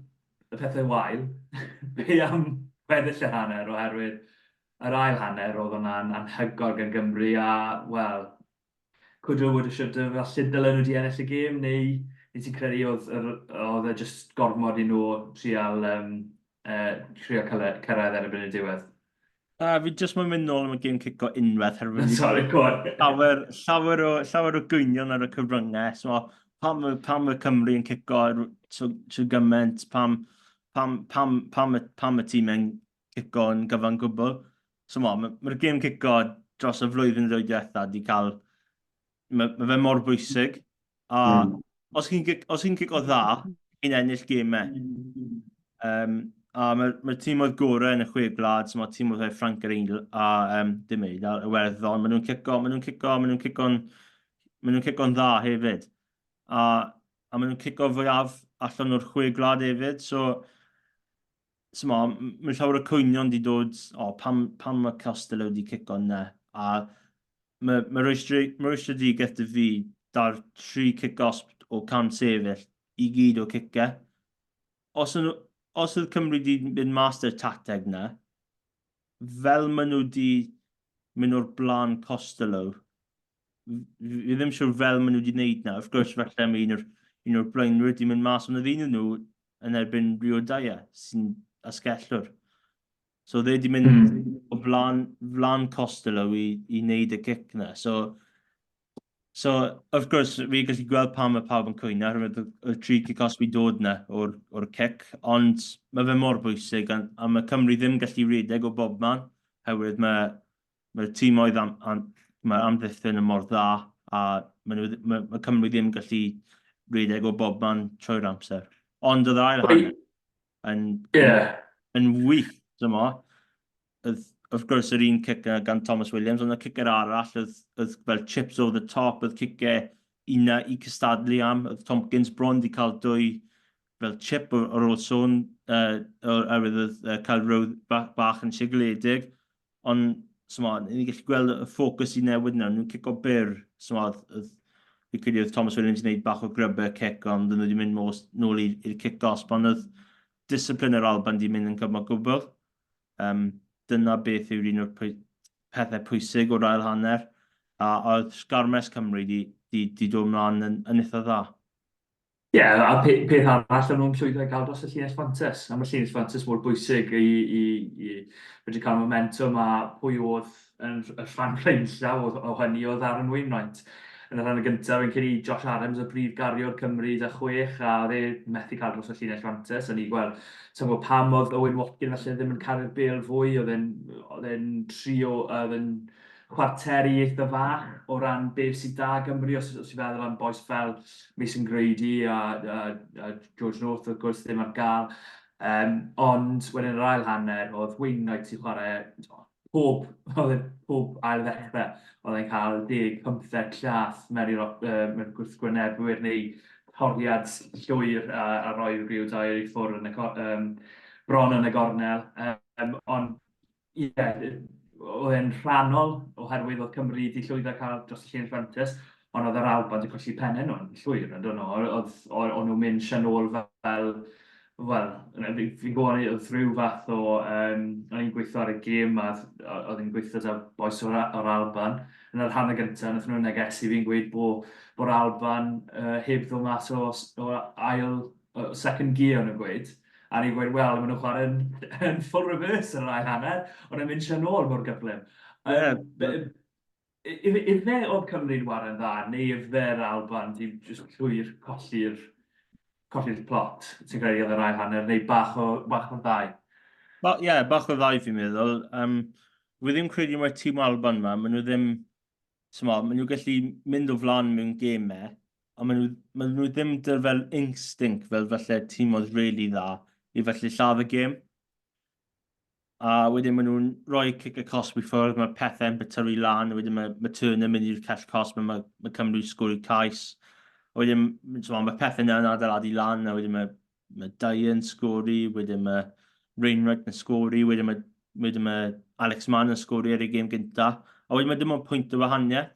y pethau wael, be am weddill yr hanner, oherwydd yr ail hanner oedd hwnna'n anhygoel gan Gymru a, wel, could have, would have, should have, falle dylen nhw wedi ennill y gêm, neu neu ti'n credu oedd, oedd e jyst gormod i nhw trial, um, uh, trial cyrraedd erbyn y diwedd? Fi jyst moyn mynd nôl am y gêm cico unwaith. Herwydd Sorry, go on. Llawer, llawer, o, llawer o gwynion ar y cyfryngau. So, pam, pam y Cymru yn cico so, so gymaint, pam, pam, pam, pam, pam y tîm yn cico yn gyfan gwbl. So mae'r ma, ma gêm cico dros y flwyddyn ddwy diwetha wedi cael... Mae ma fe mor bwysig. A mm. os chi'n os chi'n cico dda, chi'n ennill gemau. Um, a mae'r ma tîm oedd gorau yn y chwe gwlad, so mae tîm oedd Ffranc yr Eil a um, dim Eil, a Iwerddon, maen nhw'n cico, maen nhw'n cico, maen nhw'n cico'n maen nhw'n cico'n dda hefyd. A, a maen nhw'n cico fwyaf allan o'r chwe gwlad hefyd, so S'mo, mae llawer o cwynion wedi dod, o, pam, pam mae Costello wedi cico yna? A mae, mae rwystredigaeth dy fi da'r tri cic gosb o cam sefyll i gyd o cicau. Os, yn, os oedd Cymru wedi mynd mas dy'r tateg na, fel maen nhw wedi mynd o'r blaen Costello, fi ddim siŵr fel maen nhw wedi gwneud na. Wrth gwrs, falle mae un o'r, un o'r blaenwyr wedi mynd mas, ond oedd un o'n nhw yn erbyn Rio Dyer, sy'n asgellwr. So oedd e wedi mynd mm. o flan, flan Costello i, i wneud y cic na. So, so wrth gwrs, fi gallu gweld pam mae pawb yn cwyno, oherwydd y tri cic os fi dod na o'r, or cic, ond mae fe mor bwysig, a, a mae Cymru ddim gallu rhedeg o bob man, oherwydd mae Mae'r tîmoedd am, am, mae'r amddiffyn yn mor dda a mae, nhw, mae, mae Cymru ddim gallu rhedeg o bob man trwy'r amser. Ond oedd yr ail hanner yn, yeah. yn, yn wych, dyma. Oedd, wrth gwrs, yr un cic gan Thomas Williams, ond y cicer arall oedd, oedd fel chips over the top, oedd cicau una i cystadlu am, oedd Tompkins bron di cael dwy fel chip ar ôl sôn, uh, oherwydd oedd uh, cael row bach yn sigledig. Ond, s'mo, ni'n gallu gweld y ffocws i newid nawr, nhw'n cico byr, s'mo, oedd, fi credu oedd Thomas Williams yn gwneud bach o grubber cic, ond nhw wedi mynd mos, nôl i'r cic gosb, ond oedd discipline yr Alban wedi mynd yn gyfnod gwbl. Um, dyna beth yw'r un o'r pwy, pethau pwysig o'r ail hanner. A oedd sgarmes Cymru di, di, di dod mlaen yn, yn eitha dda. Ie, yeah, a pe peth arall o'n nhw'n llwyddo i gael dros y llinell fantes. A mae llinell fantes mor bwysig i, i, i wedi cael momentum a pwy oedd yn y rhan flaenllaw o, o hynny oedd Aaron Wainwright. Yn y rhan y gyntaf, fi'n credu Josh Adams y brif gariwr Cymru da chwech a oedd e methu cael dros y llinell fantes. A ni gweld, sa'n gwybod pam oedd Owen Watkin falle ddim yn caru'r bêl fwy, oedd e'n trio, oedd e'n chwarteri eitha fach o ran beth sydd da Gymru, os, os ti'n feddwl am bois fel Mason Grady a, a, a George North, wrth gwrs, ddim ar gael. Um, ond wedyn yr ail hanner, oedd Wayne Knight sy'n chwarae pob, oedd e pob ail ddechrau, oedd e'n cael 10, 15 llath mewn i'r uh, gwrthgwynebwyr neu toriad llwyr a, a roi rhyw dair i ffwrdd yn y, um, bron yn y gornel. Um, ond Ie, oedd e'n rhannol oherwydd oedd Cymru wedi llwyddo cael dros y llinell fantes, ond oedd yr Alban wedi colli pennau nhw'n llwyr, yn dod nhw. Oedd, o'n nhw'n mynd sianôl fel, wel, fi'n fi gwybod oedd rhyw fath o, um, o'n i'n gweithio ar y gêm a oedd i'n gweithio da bois o'r, or Alban. Yn yr hanner gyntaf, wnaethon nhw'n negesu fi'n gweud bod bo Alban uh, heb ddod mas o, o ail second gear o'n nhw'n gweud. A ni'n gweud, wel, maen nhw'n chwarae yn, yn full reverse yn yr ail hanner, ond yn mynd sian ôl mor gyflym. Yeah. Ife oedd Cymru'n ware'n dda, neu ife'r Alban di just llwyr colli'r colli'r plot, ti'n credu oedd yr ail hanner, neu bach o, bach o'r ddau? Ie, yeah, bach o'r ddau fi'n meddwl. Um, fi ddim credu mae'r tîm Alban yma, maen nhw ddim, T'mo, maen nhw'n gallu mynd o flaen mewn gemau, ond maen nhw, maen nhw ddim dy'r fel instinct fel falle tîm oedd really dda i felly lladd y gêm. A wedyn maen nhw'n rhoi cic y cosb i ffwrdd, mae pethau'n bytyru lan, a wedyn mae, mae Turner yn mynd i'r cell cosb, mae, mae Cymru sgwrdd cais. A wedyn, t'mo, mae pethau yna'n adeiladu lan, a wedyn mae mae Dyer yn sgori, wedyn mae Wainwright yn sgori, wedyn mae, wedyn mae Alex Mann yn sgori ar ei gêm gynta. A wedyn mae dim ond pwynt o wahaniaeth.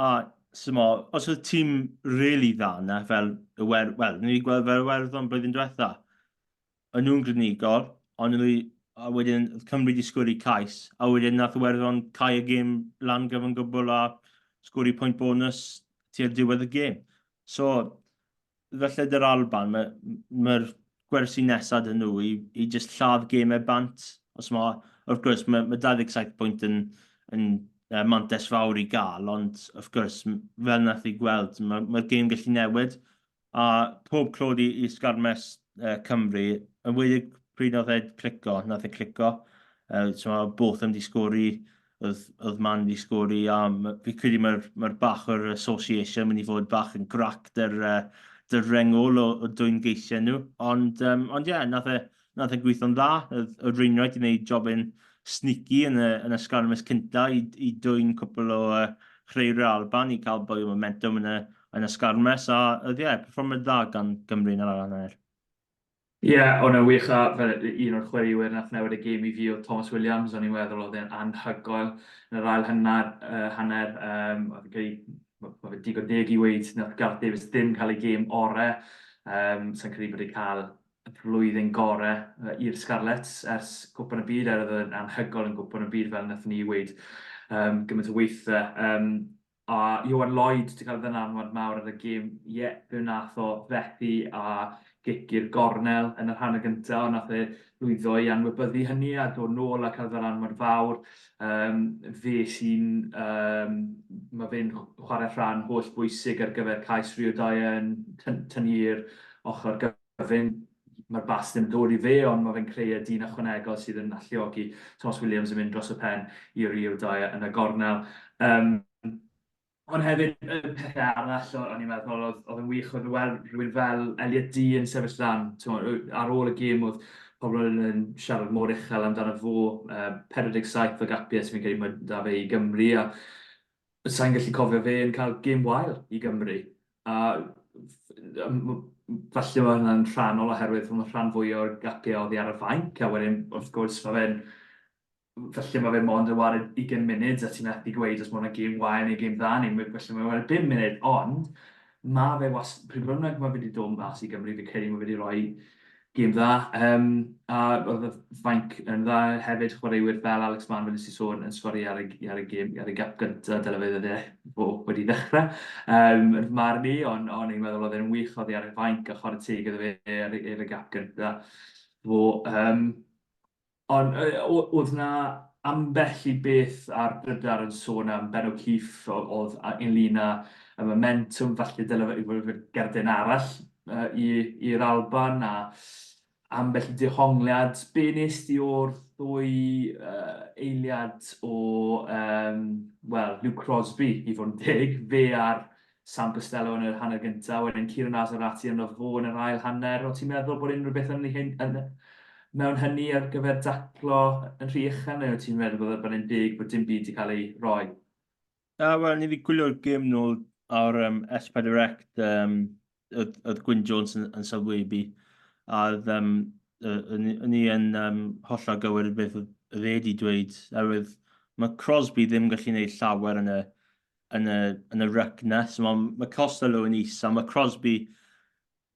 A symo, os oedd tîm really dda yna, fel y Wer... Wel, ni wedi gweld fel Iwerddon blwyddyn diwetha. O'n nhw'n grinigol, ond nhw, a wedyn oedd Cymru wedi sgori cais, a wedyn nath Iwerddon cau y gêm lan gyfan gwbl a sgori pwynt bonus tua'r diwedd y gêm. So, Falle 'da'r Alban, mae'r ma gwersi nesaf 'da nhw i, i just lladd gemau bant. Os ma, wrth gwrs, mae, mae 27 pwynt yn, yn uh, mantes fawr i gael, ond wrth gwrs, fel nath i gweld, mae'r ma gêm gallu newid. A pob clod i, i sgarmes uh, Cymru, yn wedi pryd nath e clico, nath e clico. Uh, so mae Botham di sgori, oedd, oedd Man di sgori, a fi credu mae'r mae bach o'r association mynd i fod bach yn grac dy'r, uh, dy'r rengol o, o dwy'n geisiau nhw. Ond, um, ond ie, yeah, nath e, nath e gweithio'n dda. Oedd, oedd Wainwright i wneud jobyn sneaky yn y, yn y sgarmes cynta i, i dwy'n cwpl o uh, chreuwyr Alban i cael bwy o momentum yn y, yn y sgarmes. A oedd ie, yeah, perfformiad dda gan Gymru yn yr ail hanner. Ie, o'n e'n wych a fel un o'r chwaraewyr nath newid y gêm i fi oedd Tomos Williams, o'n i'n meddwl oedd e'n anhygoel yn yr ail hanner, uh, hanner um, oedd credu, mae fe digon deg i weud nath Gareth Davies ddim cael ei gêm orau, um, sa'n credu bod e'n cael y flwyddyn gorau uh, i'r Scarlets ers Cwpan y Byd, er oedd e'n anhygoel yn Cwpan y Byd fel nath ni weud um, gymaint o weithiau. Um, A Ioan Lloyd 'di cael ddylanwad mawr ar y gêm. Ie, fe wnaeth o fethu a gic i'r gornel yn y rhan y gyntaf, ond nath e lwyddo i anwybyddu hynny a dod nôl a cael ddylanwad fawr. Um, fe sy'n... Um, mae fe'n chwarae rhan holl bwysig ar gyfer cais Rio Dyer yn tynnu i'r ochr gyfun. Mae'r bas ddim dod i fe, ond mae fe'n creu y dyn ychwanegol sydd yn alluogi Tomos Williams yn mynd dros y pen i Rio Dyer yn y gornel. Um, ond hefyd, y pethau arall o'n i'n meddwl oedd, oedd yn wych oedd weld rhywun fel Elliot Dee yn sefyll lan. Ar ôl y gêm oedd pobl yn, yn siarad mor uchel amdano fo, uh, 47 o gapiau sy'n fi'n credu mae da fe i Gymru, a Sa i'n gallu cofio fe yn cael gêm wael i Gymru, a falle mae hwnna'n rhannol oherwydd mae rhan fwy o'r gapiau oddi ar y fainc, a wedyn wrth gwrs mae fe'n, falle mae fe mond yn ware 20 munud a ti'n methu gweud os mae hwnna'n gêm wael neu gêm dda, neu falle mae'n ware 5 munud, ond mae fe was, pryd bynnag mae fe wedi dod mas i Gymru, fi'n credu mae fe wedi rhoi Gêm dda, um, a oedd y fainc yn dda hefyd, chwaraewyr fel Alex Mann, fel nes i sôn, yn sgori ar y, ar y gêm, ar y gap gyntaf, dyle fe dde, fo wedi ddechrau, um, yn fy marn i, ond on i'n meddwl oedd e'n wych oddi ar y fainc a chwarae teg iddo fe ar, ar y gap gyntaf. Fo, um, Ond oedd 'na ambell i beth ar Drydar yn sôn am Ben O'Keeffe oedd ynglyn â y momentwm, falle dyle fe fod gerdyn arall i'r Alban a ambell i dehongliad. Be nes di o'r ddwy eiliad o, wel, Luke Crosby i fod yn deg, fe a'r Sam Costelow yn yr hanner gyntaf, wedyn Kieran Azarati ynddo fo yn yr ail hanner. O ti'n meddwl bod unrhyw beth yn, hyn, yn, mewn hynny ar gyfer daclo yn rhy uchel, neu o ti'n meddwl bod e'n deg bod dim byd wedi cael ei roi? Uh, Wel, ni wedi gwylio'r gêm nôl ar um, S4C, um, oedd, oedd Gwyn Jones yn, yn sylwebu, a oedd, um, o'n i yn um, hollol gywir beth oedd e wedi dweud, oherwydd mae Crosby ddim gallu gwneud llawer yn y, yn y, yn y ruck na. So mae, mae Costello yn is, a mae Crosby,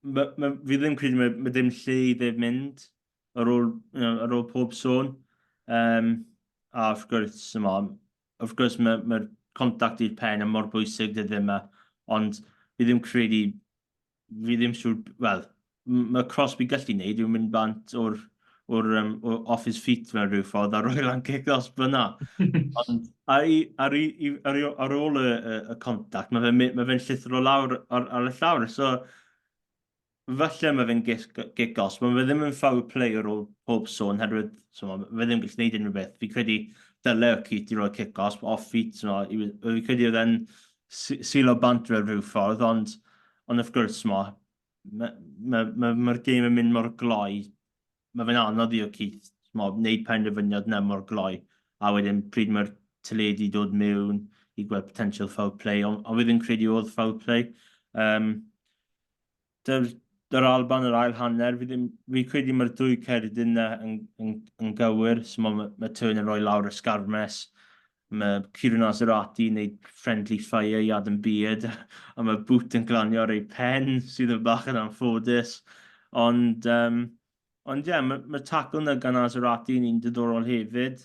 ma, ma, fi ddim credu mae, mae ddim lle i ddim mynd ar ôl, you know, ar ôl pob sôn. Um, a wrth gwrs, yma, wrth gwrs mae'r mae contact i'r pen yn mor bwysig dyddiau yma, ond fi ddim credu fi ddim siŵr, wel, mae Crosby gallu wneud yw mynd bant o'r, o'r, um, off his feet mewn rhyw ffordd a rhoi lan cic os fyna. Ond ar, ar, ar, ar ôl y, y, y contact, mae fe'n ma fe llithro lawr ar, ar y llawr. So, falle mae fe'n gic os. Mae fe ddim yn foul play ar ôl pob sôn, herwydd so, mae fe ddim gallu gwneud unrhyw beth. Fi credu dyle o Keith i roi cic os, off feet. So, fi credu oedd e'n silo bant fel rhyw ffordd, ond, ond wrth gwrs, mo, mae'r ma, ma, ma gêm yn mynd mor gloi, mae fe'n anodd i O'Keefe, mo, wneud penderfyniad na mor gloi, a wedyn pryd mae'r teledu dod mewn i gweld potential foul play, ond on fi ddim credu oedd foul play. Um, Dy'r dy'r Alban yr ail hanner, fi ddim, fi credu mae'r dwy cerdyn 'na yn, yn, yn gywir, so mae, mae Turner yn rhoi lawr y sgarmes, mae Kieran Azarati yn gwneud friendly fire i Adam Beard, a mae Boot yn glanio ar ei pen, sydd yn bach yn anffodus. Ond, um, ond ie, yeah, mae, mae tackle 'na gan Azarati yn un diddorol hefyd.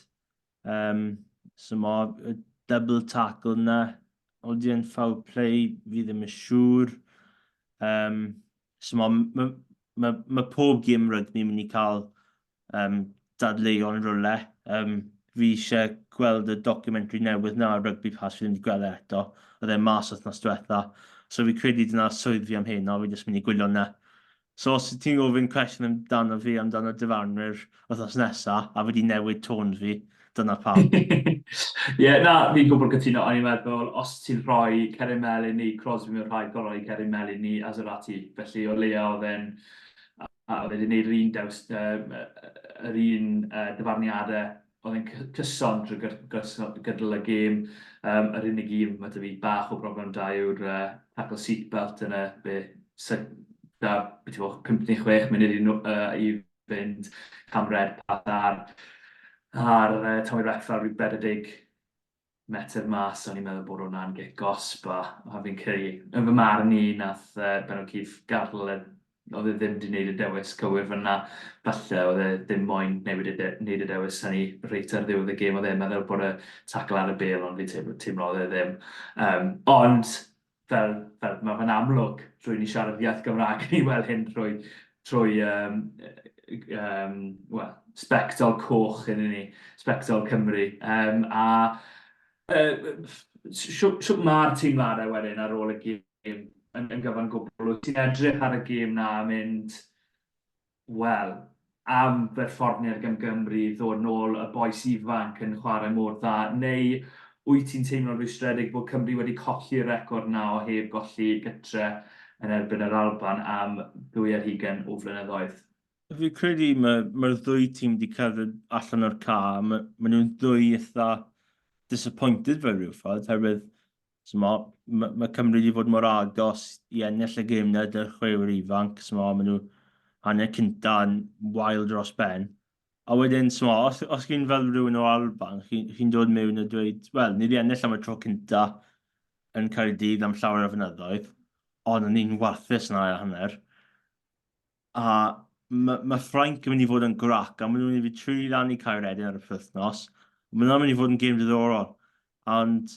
Um, so mae y double tackle na, oeddi yn foul play, fi ddim yn siŵr. Um, so mae ma, ma, ma pob gêm rygbi yn mynd i cael um, dadleuon rhywle. Um, fi eisiau gweld y documentary newydd na ar Rugby Pass, fi ddim wedi gweld e eto. Oedd e mas wythnos diwetha. So fi credu dyna swydd fi am heno, fi jyst mynd i gwylio na. So os ti'n gofyn cwestiwn amdano fi, amdano dyfarnwyr wythnos nesa, a fi 'di newid tôn fi, dyna pam. Ie, na, fi'n gwbl cytuno. O'n i'n meddwl, os ti'n rhoi Cerdyn Melyn i Crosby, mae'n rhaid gorau rhoi Cerdyn Melyn i Azarati. Felly o leia oedd e'n... a oedd e 'di wneud yr un dews, yr un dyfarniadau oedd e'n cyson drwy gydol y gêm. Um, yr unig un mae 'da fi bach o broblem da yw'r uh, tackle seatbelt yn y be, da, beth yw, 5 neu 6 munud i, uh, i fynd cam red path ar, ar uh, Tommy Reffel rhyw 40 metr mas, o'n i'n meddwl bod hwnna'n gic gosb a, a fi'n credu, yn fy marn i, nath uh, Ben O'Keefe gadael e, oedd e ddim wedi gwneud y dewis cywir fyna, falle oedd e ddim moyn newid y de, wneud y dewis hynny reit ar ddiwedd y gêm, oedd e'n meddwl bod y tackle ar y bêl, ond fi'n teimlo, teimlo oedd e ddim. Um, ond, fel, fel mae fe'n amlwg drwy ni siarad iaith Gymraeg, ni weld hyn trwy, trwy um, um, well, sbectol coch yn ni, sbectol Cymru. Um, a uh, siwt mae'r teimladau wedyn ar ôl y gêm yn, yn gyfan gwbl? Wyt ti'n edrych ar y gêm na a mynd, Wel, am berfformiad gan Gymru ddod nôl y bois ifanc yn chwarae mor dda, neu wyt ti'n teimlo'n rhwystredig bod Cymru wedi colli'r record 'na o heb golli gytre yn erbyn yr Alban am ddwy ar hugain o flynyddoedd? Fi'n credu mae'r ma ddwy tîm wedi cerdded allan o'r ca, mae ma nhw'n ddwy eitha disappointed fel rhyw ffordd, herwydd So ma, ma, ma Cymru wedi fod mor agos i ennill y gêm na dy'r chwaraewyr ifanc. So ma, ma nhw hanner cynta yn wael dros ben. A wedyn, so ma, os, os chi'n fel rhywun o Alban, chi'n chi dod mewn a dweud, wel, ni wedi ennill am y tro cynta yn Caerdydd am llawer o fynyddoedd, ond o'n ni'n warthus yn ail hanner. A Mae ma Ffrainc yn mynd i fod yn grac, a maen nhw'n mynd i fi trwy lan i Caeredin ar y penwythnos. Mae hwnna'n mynd i fod yn gêm diddorol. Ond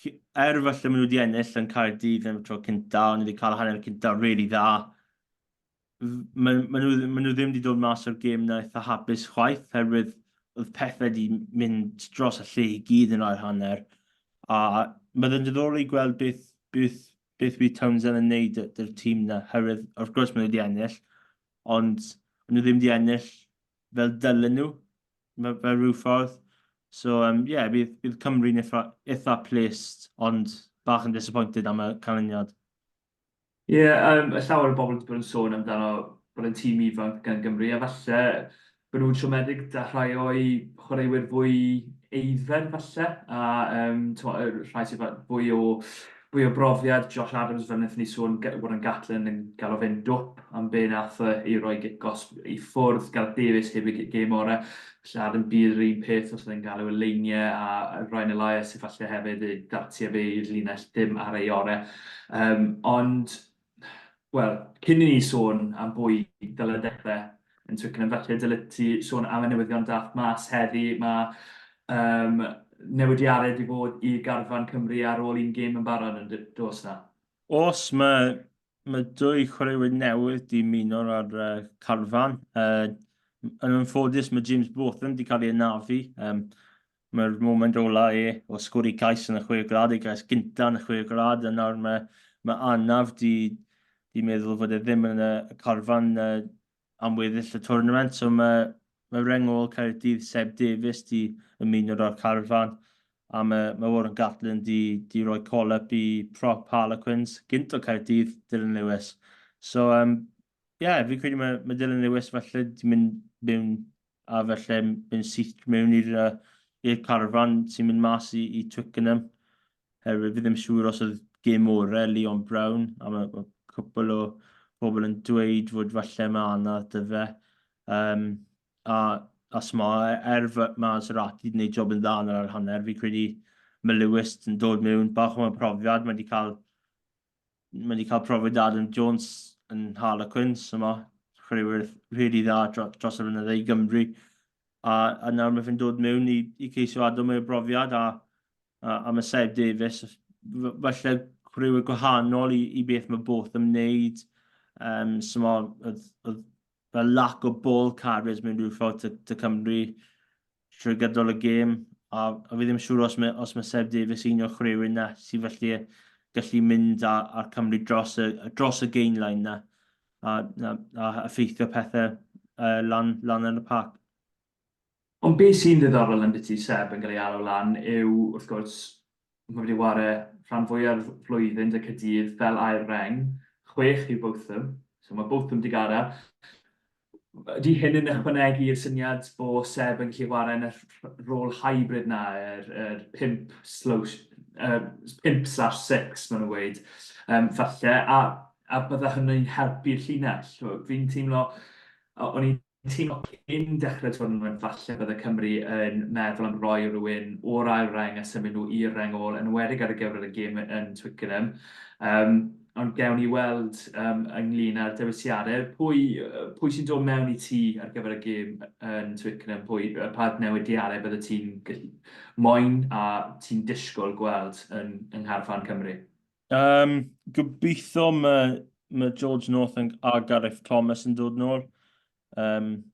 er falle maen nhw wedi ennill yn Caerdydd yn y tro cynta, ond wedi cael hanner cynta really dda. Maen ma nhw, ma nhw ddim wedi dod mas o'r gêm na eitha hapus chwaith, herwydd oedd pethau wedi mynd dros y lle i gyd yn ail hanner. A mae'n ddiddorol i gweld beth, beth beth bydd Townsend yn neud dy'r tîm na, herwydd wrth gwrs maen nhw wedi ennill, ond maen nhw ddim wedi ennill fel dylen nhw, fel rhyw ffordd. So, um, yeah, bydd, bydd Cymru'n eitha, eitha pleased, ond bach yn disappointed am y canlyniad. Ie, yeah, um, llawer o bobl wedi bod yn sôn amdano bod yn tîm ifanc gan Gymru, a falle bod nhw'n siomedig 'da rhai o'u chwaraewyr fwy aeddfed falle, a um, rhai sydd fwy o fwy o brofiad, Josh Adams fel wnaethon ni sôn, Warren Gatland yn gael o fe'n dwp am be nath e i roi gic gosb i ffwrdd, Gareth Davies heb ei gêm orau, felly Adam Beard yr un peth os oedd e'n galw y leiniau, a Ryan Elias efallai hefyd, ei dartiau fe i'r linell ddim ar ei orau. Um, ond Wel, cyn i ni sôn am bwy dyle dechrau yn Twickenham, falle dyle ti sôn am y newyddion dath mas heddi. Mae um, newidiadau wedi bod i garfan Cymru ar ôl un gêm yn barod yn dos na? Os, mae, mae dwy chwaraewyr newydd di ymuno ar uh, carfan. Uh, yn anffodus, mae James Botham wedi cael ei anafu. Um, Mae'r moment ola e o sgori cais yn y chwe gwlad, ei gais gynta yn y chwe gwlad, a nawr mae, mae anaf di, di meddwl fod e ddim yn y, y carfan uh, am weddill y tournament, so mae, mae reng ôl Caerdydd Seb Davies di ymuno â'r carfan, a mae, mae Warren Gatland di, di roi call-up i prop Harlequins, gynt o Caerdydd, Dylan Lewis. So, um, yeah, fi'n credu mae, mae Dylan Lewis falle di mynd mewn a felly mynd syth mewn i'r uh, i'r carfan sy'n mynd mas i, i Twickenham. Herwydd fi ddim siŵr os oedd gêm orau Leon Brown, a mae, mae cwpl o bobl yn dweud fod falle mae anaf dy fe. Um, a, a sma, er mae Zerati wedi gwneud job yn dda yn yr hanner, fi credu mae Lewis yn dod mewn bach o'n profiad, mae wedi cael Mae wedi cael profiad Adam Jones yn Harlequins, so mae chwaraewyr rili dda dros y flynydde i Gymru. A, a nawr mae fe'n dod mewn i, i ceisio adol mwy o brofiad a, a, a mae Seb Davies, falle chwaraewyr gwahanol i, i beth mae both yn wneud. Um, so mae, oedd, oedd fel lack o ball carriers mewn rhyw ffordd ty, ty Cymru trwy gydol y gêm, a, a fi ddim siŵr os mae, os mae Seb Davies un o'r chwaraewyr na sydd felly gallu mynd â, Cymru dros y, dros y gain line na a, a, a effeithio pethau uh, lan, lan yn y parc. Ond beth sy'n ddiddorol yn byti Seb yn cael ei alw lan yw, wrth gwrs, mae wedi ware rhan fwyaf flwyddyn 'da Caerdydd fel ail reng, chwech i Botham, so mae Botham 'di gadael. Ydy hyn yn ychwanegu i'r syniad bo Seb yn gallu chwarae yn y rôl hybrid 'na, yr, yr 5 slow, uh, 5/6 maen nhw'n gweud, um, falle, a, a bydde hynny'n helpu'r llinell. Fi'n teimlo, o'n i'n teimlo cyn dechrau'r tournament falle bydde Cymru yn meddwl am roi rhywun o'r ail reng a symud nhw i'r reng ôl, yn enwedig ar y gyfer y gêm yn Twickenham. Um, ond gewn ni weld um, ynglyn â'r dewisiadau. Pwy, pwy sy'n dod mewn i ti ar gyfer y gêm yn Twickenham? Pwy, pa newidiadau bydde ti'n moyn a ti'n disgwyl gweld yn, yng Ngharfan Cymru? Um, gobeithio mae, mae George North a Gareth Thomas yn dod nôl. Um,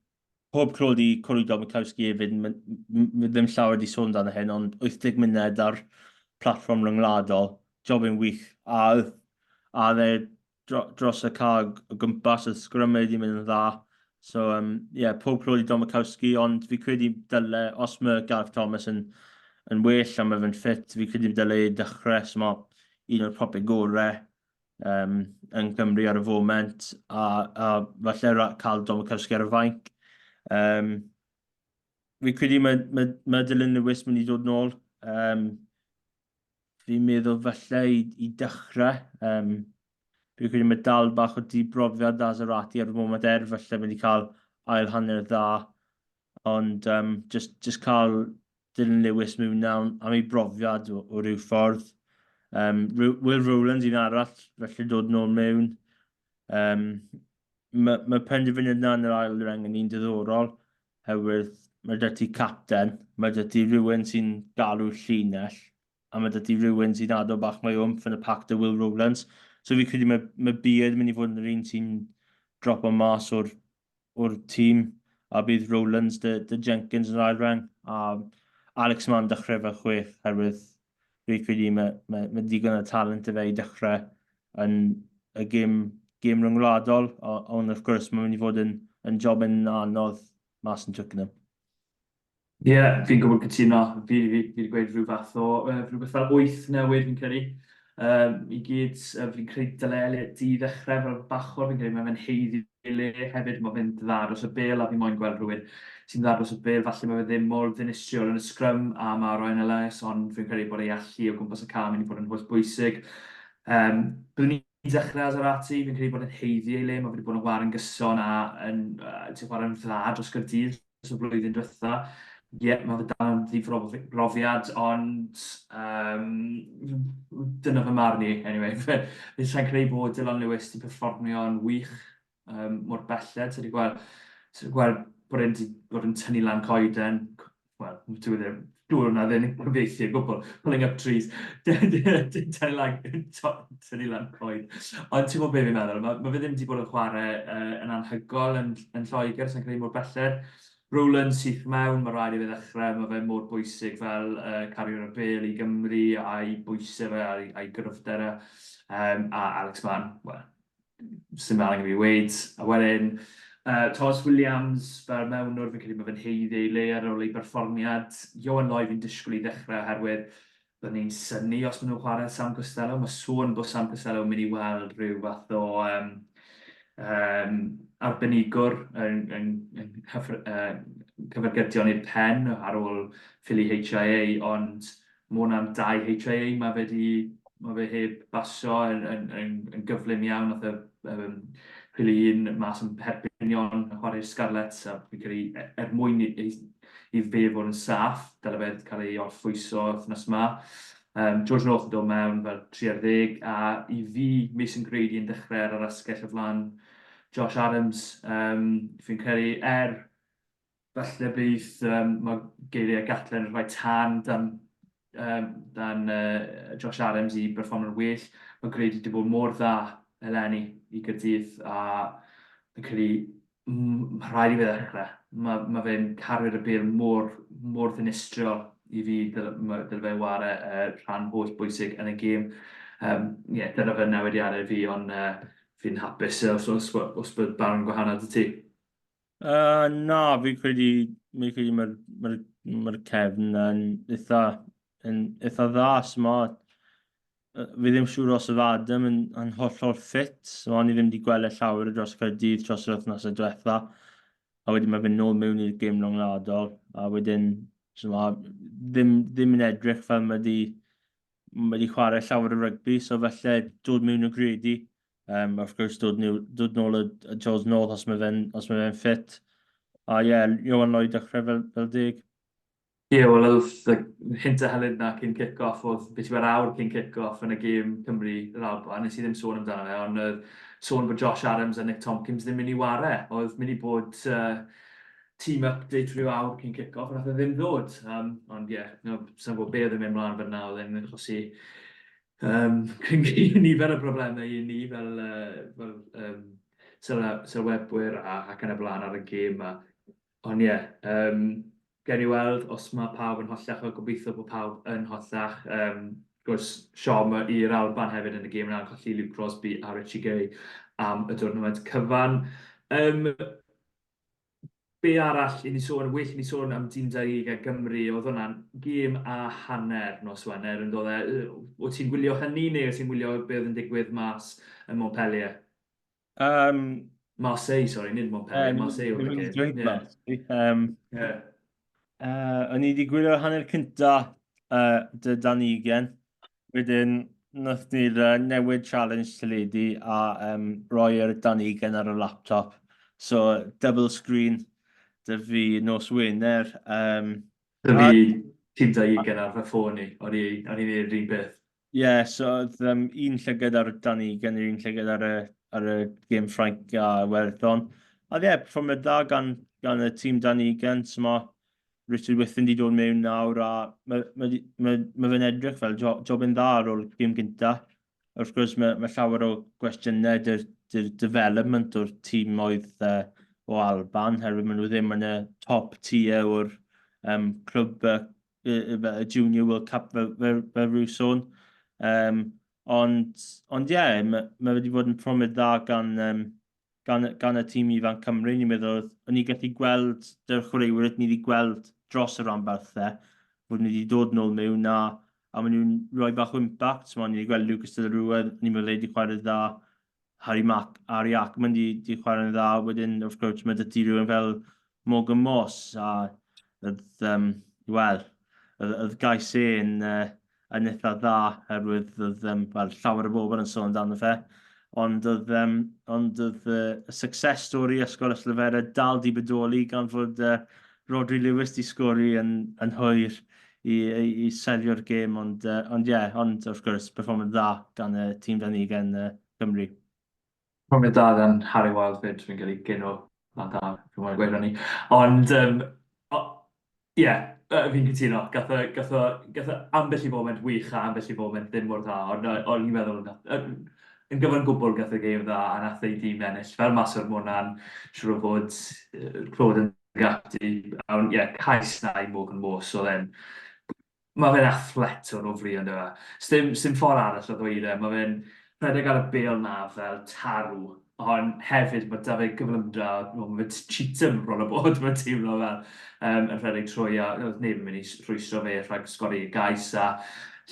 pob clod i Corey Domachowski hefyd, mae ddim llawer wedi sôn dan hyn, ond 80 munud ar platfform ryngwladol, job yn wych. A, a dde dros y car o gwmpas, y sgrym wedi mynd yn dda. So, um, yeah, pob clod i Domachowski, ond fi credu dyle, os mae Gareth Thomas yn, yn well a mae fe'n ffit, fi credu dyle ei dechrau, so mae un o'r propiau gorau um, yn Gymru ar y foment, a, a falle cael Domachowski ar y fainc. Um, fi credu mae, mae, mae Dylan Lewis mynd i dod nôl. Um, fi'n meddwl falle i, i dechrau. Um, fi'n credu mae dal bach o dibrofiad Azarati ar y moment er, falle mynd i cael ail hanner dda. Ond um, just, just cael Dylan Lewis mewn am, am ei brofiad o, o ryw ffordd. Um, Will Rowlands un arall, felly dod nôl mewn. Um, Mae ma penderfyniad yna yn yr ail reng yn un diddorol, herwydd mae 'da ti capten, mae 'da ti rhywun sy'n galw llinell, a mae 'da ti rhywun sy'n adael bach mwy o wmff yn y pac 'da Will Rowlands. So fi credu mae, mae Beard yn mynd i fod yn yr un sy'n dropo mas o'r, o'r tîm, a bydd Rowlands dy, dy Jenkins yn yr ail reng, a Alex Mann dechrau fel chwech, herwydd fi credu mae, mae, mae digon o talent i fe i dechrau yn y gêm, gêm ryngwladol, ond wrth gwrs mae'n mynd i fod yn, yn job yn anodd mas yn Twickenham. Ie, yeah, fi'n gwybod cytuno. Fi, fi, fi wedi gweud rhyw fath o, uh, rhywbeth fel wyth newid fi'n credu. Um, I gyd, uh, fi'n credu dyle Elliot di ddechrau fel bachwr, fi'n credu mae fe'n heiddi le hefyd, mae fe'n dda dros y bel a fi moyn gweld rhywun sy'n dda dros y bel. Falle mae fe ddim mor ddinistriol yn y sgrym a mae Ryan Elias, ond fi'n credu bod ei allu o gwmpas y cae yn mynd i fod yn holl bwysig. Um, byddwn ni'n dechrau Azarati, fi'n credu bod yn heiddi ei le, mae fe wedi bod yn chwarae'n gyson a yn, uh, ti'n chwarae'n dda dros Gaerdydd dros y flwyddyn diwetha. Ie, yeah, mae fe dal yn ddifrofiad, ond um, dyna fy marn i, anyway. Fe sa'n credu bod Dylan Lewis wedi perfformio'n wych um, mor belled. Ti wedi gweld, ti wedi gweld bod e'n bod yn tynnu lan coeden, wel, dwi ddim, dwi hwnna ddim yn cyfieithu o gwbl, pulling up trees, tynnu lan, tynnu lan coed. Ond ti'n gwybod beth fi'n meddwl, mae, mae fe ddim wedi bod yn chwarae uh, yn anhygol yn, yn Lloegr, sy'n credu mor belled. Rowland syth mewn, mae rhaid i fe ddechrau, mae fe mor bwysig fel uh, cario'r y bel i Gymru a'i bwysau fe a'i, a'i gryfder e. Um, a Alex Mann, wel, sy'n angen i fi weud. A wedyn, uh, Thomas Williams fel mewnwr, fi'n credu mae fe'n heiddi ei le ar ôl ei berfformiad. Johan Lloyd fi'n disgwyl i ddechrau oherwydd byddwn ni'n synnu os maen nhw'n chwarae Sam Costello. Mae sôn bod Sam Costello yn mynd i weld rhyw fath o um, um, arbenigwr yn, yn, yn cyffr, uh, cyfergydion i'r pen ar ôl ffili HIA, ond mae hwnna'n dau HIA, mae fe, di, mae fe heb basio yn, yn, yn, yn gyflym iawn, nath e um, ffili un mas yn Perpignan yn chwarae'r Scarlets, a fi'n credu e, er mwyn i, i fe fod yn saff, dyle fe cael ei orffwyso wythnos yma. Um, George North yn dod mewn fel 3 ar 10, a i fi, Mason Grady yn dechrau ar yr asgell o flaen Josh Adams. Um, fi'n credu, er falle bydd um, mae geiriau Gatland yn rhoi tân dan, um, dan uh, Josh Adams i berfformio'n well. Mae Grady wedi bod mor dda eleni i Gaerdydd a fi'n credu Mae rhaid i fe ddechrau. Mae, mae fe'n cario'r y bêl mor, mor ddinistriol i fi, dyle, dyle fe ware uh, rhan holl bwysig yn y gêm. Um, yeah, dyna fe newidiadau fi, ond uh, fi'n hapus os, os, os bydd barn gwahanol dy ti. Uh, na, fi'n credu, fi'n credu mae'r ma ma cefn yn eitha, yn eitha dda, so ma, Fi ddim siŵr os oedd Adam yn, yn hollol ffit, so o'n i ddim wedi gweld e llawer dros Caerdydd dros yr wythnosau diwetha. A wedyn mae fe'n nôl mewn i'r gêm rhyngwladol, a wedyn so ma, ddim, ddim yn edrych fel mae wedi, mae wedi chwarae llawer o rygbi, so felly dod mewn o gredu. Um, wrth gwrs, dod, new, dod nôl y, y George North os mae fe'n fe ffit. A ie, yeah, Johan Lloyd dechrau fel, fel deg. Ie, wel oedd y hint a helynt 'na cyn kick-off oedd beth yw yr awr cyn kick-off yn y gêm Cymru yr Alban, nes i ddim sôn amdano fe, ond oedd sôn bod Josh Adams a Nick Tompkins ddim mynd i ware. Oedd mynd i bod uh, team update rhyw awr cyn kick-off, ond nath e ddim ddod. Um, ond ie, yeah, no, sa'n gwybod be oedd yn mynd mlaen fyna, oedd e'n achosi um, nifer o broblemau i ni fel, uh, fel um, sylwebwyr a, ac yn y blaen ar y gêm. A, Ond ie, yym, gewn ni weld os mae pawb yn hollach, a gobeithio bod pawb yn hollach. Um, gwrs, siom i'r Alban hefyd yn y gêm yna, colli Luke Crosby a Richie Gay am y dwrnament cyfan. Um, be arall i ni sôn, well i ni sôn am dîm 20 a Gymru, oedd hwnna'n gêm a hanner nos Wener, yn dod e? O ti'n gwylio hynny neu o ti'n gwylio be oedd yn digwydd mas yn Montpellier? Um, Marseille, sorry, nid Montpellier, Marseille oedd y gêm. Yeah. Marseille. Um, yeah. Uh, o'n i wedi gwylio'r hanner cynta uh, dy dan ugen. Wedyn, nath ni'r uh, newid challenge teledu a um, roi'r dan ugen ar y laptop. So, double screen dy fi nos Wener. Um, dy fi tîm da ugen ar fy ffôn i, o'n i'n neud yr un peth. Ie, yeah, so oedd um, un llygad ar Dan Egan, un llygad ar y, ar y gêm Ffrainc a Iwerddon. A ie, yeah, perfformiad dda gan, gan y tîm Dan Egan. So mae Richard Whiffen wedi dod mewn nawr a mae, mae, mae, mae fe'n edrych fel jo, jobyn dda ar ôl gêm gynta. Wrth gwrs, mae, mae llawer o gwestiynau dy'r dy development o'r tîm oedd uh, o Alban, herwydd maen nhw ddim yn y top tier o'r um, clwb uh, y, y Junior World Cup fel, fel, fel rhyw sôn. Um, ond, ond ie, yeah, mae, mae wedi bod yn profiad dda gan, um, gan, gan y tîm ifanc Cymru. Ni'n meddwl, o'n i'n gallu gweld dy'r chwaraewyr ni wedi gweld dros y rhanbarthau, bod ni wedi dod nôl mewn a, a maen nhw'n rhoi bach o impact. So, ni wedi gweld Lucas de la Rua, ni'n meddwl wedi chwarae dda, Harry Mack, Harry Ackman di, di chwarae'n dda, wedyn wrth gwrs mae 'da ti rhywun fel Morgan Moss a oedd, um, wel, oedd, oedd gais e yn, uh, yn eitha dda herwydd oedd um, well, llawer o bobl yn sôn amdano fe. Ond oedd, um, ond oedd uh, y success story Ysgol Yslefera dal di bodoli gan fod uh, Rodri Lewis di sgori yn, yn hwyr i, i, i selio'r gêm, ond, uh, ond ie, yeah, ond wrth gwrs, perfformiad dda gan y tîm dan ugain uh, Cymru. Perfformiad dda gan Harry Wild fyd, fi'n cael ei gyno na da, fi'n moyn gweud hynny. Ond, um, ie, yeah, fi'n cytuno, gath o, gath o, gath o ambell i foment wych a ambell i foment ddim mor dda, ond o'n i'n meddwl, yn gyfan gwbl gath y gêm dda a nath ei dîm ennill fel mas o'r Monan, siŵr o fod Claude yn gapti, ond ie, cais na i Morgan Morse, oedd e'n... Mae fe'n athletwr o fri on'd yw e? Sdim, sdim ffordd arall o ddweud e, mae fe'n rhedeg ar y bêl 'na fel tarw, ond hefyd mae 'da fe gyflymdra, mae fe'n cheetah bron a bod, mae'n teimlo fel, um, yn rhedeg trwy a oedd neb yn mynd i rhwystro fe rhag sgori gais a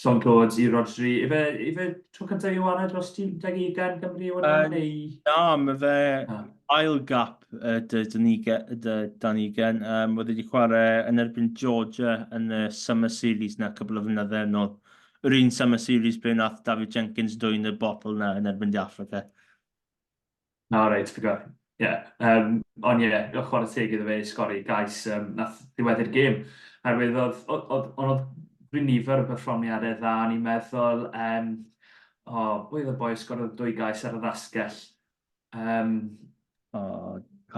llond clod i Rodri. Ife, ife tro cyntaf i wara dros tîm 21 Gymru yw hwnna, neu? Na, mae fe ail gap dy Dan Egan. Um, oedd wedi chwarae yn erbyn Georgia yn y Summer Series na cwbl o flynydde yn ôl. Yr un Summer Series ble nath David Jenkins dwyn y bottle na yn erbyn De Africa. Na, reit, fi gweld. Ie. Yeah. Um, ond ie, yeah, chwarae teg iddo fe sgori gais um, nath ddiweddu'r gêm. Herwydd oedd, oedd, oedd, oedd rhyw nifer o berfformiadau dda, ni'n meddwl, um, o, oh, pwy oedd y boi sgorodd dwy gais ar yr asgell? Um, o,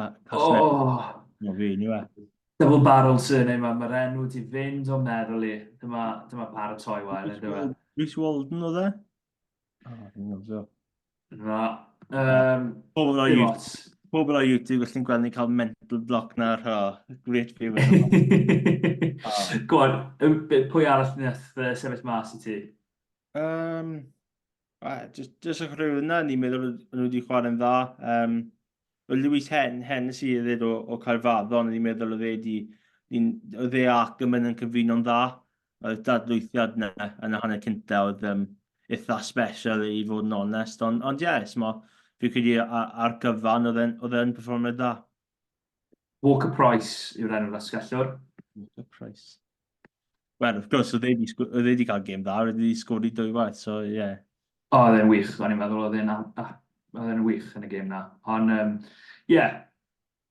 oh, oh. No fi, ni we. Double barrel surname, mae'r ma enw di fynd o meddwl i. Dyma, dyma paratoi wael, ynddo fe. Rhys Walden oedd e? Oh, fi'n gofio. Na. Um, Pobl ar YouTube, pobl ar YouTube gallu'n gweld ni'n cael mental block na rho. Great view. Go on, pwy arall wnaeth sefyll mas i ti? Um, just, just y chwaraewyr yna, ni'n meddwl o'n nhw wedi chwarae'n dda. Um, Wel, Lewis Hen, Hennessy hefyd o, o Caerfaddon, o'n i'n meddwl oedd e wedi, oedd e ac Ackerman yn cyfuno'n dda. Oedd dadlwythiad yna yn y hanner cynta oedd um, eitha special i fod yn onest. Ond, ond ie, yes, mo, fi'n credu ar gyfan oedd e'n oedd e'n perfformiad dda. Walker Price yw'r enw'r asgellwr. Walker Price. Wel, wrth gwrs, oedd e wedi cael gêm dda, oedd e wedi sgori dwywaith, so ie. Yeah. O, oedd e'n wych, o'n i'n meddwl oedd e'n oedd e'n wych yn y gêm na. Ond, um, ie, yeah,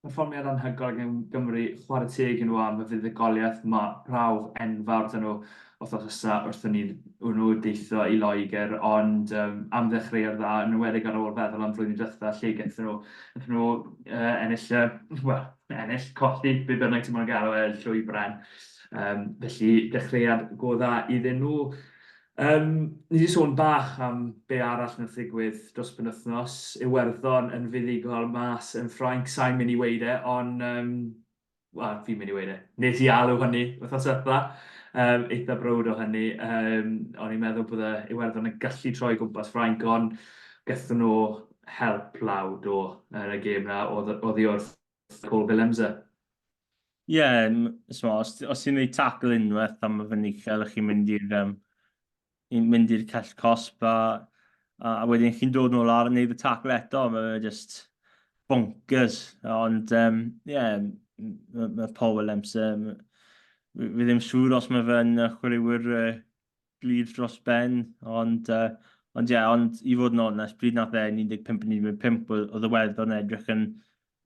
perfformiad anhygoel gan Gymru, chwarae teg i nhw am y fuddugoliaeth, mae prawf enfawr 'da nhw wythnos nesa wrth i ni nhw deithio i Loegr, ond um, am ddechreuad dda, yn enwedig ar ôl feddwl am flwyddyn diwetha lle gaethon nhw, gaethon nhw uh, ennill, uh, wel, ennill, colli, be bynnag ti'n moyn galw e, llwy bren. Um, felly, dechreuad go dda iddyn nhw. Um, ni wedi sôn bach am be arall nath ddigwydd dros penwythnos. Iwerddon yn fuddugol mas yn Ffrainc, sa'n mynd i weud e, ond um, wel, fi'n mynd i weud e. Nes i alw hynny wythnos diwetha. Um, eitha browd o hynny. Um, o'n i'n meddwl bod Iwerddon yn gallu troi gwmpas Ffrainc, ond gaethon nhw help law do yn y gêm na oddi wrth Paul Willemse. Ie, yeah, os, os ti'n gwneud tackle unwaith am y fyny uchel, chi'n mynd i'r um, mynd i'r cell cosb a, a, a wedyn chi'n dod nôl ar a wneud y tackle eto, mae fe just bonkers. Ond, um, ie, yeah, mae ma Paul Willemse, fi ddim siŵr os mae fe'n chwaraewyr uh, glir dros ben, ond, uh, ond ie, yeah, ond i fod yn onest, pryd nath e 15-15, oedd y Werddon edrych yn,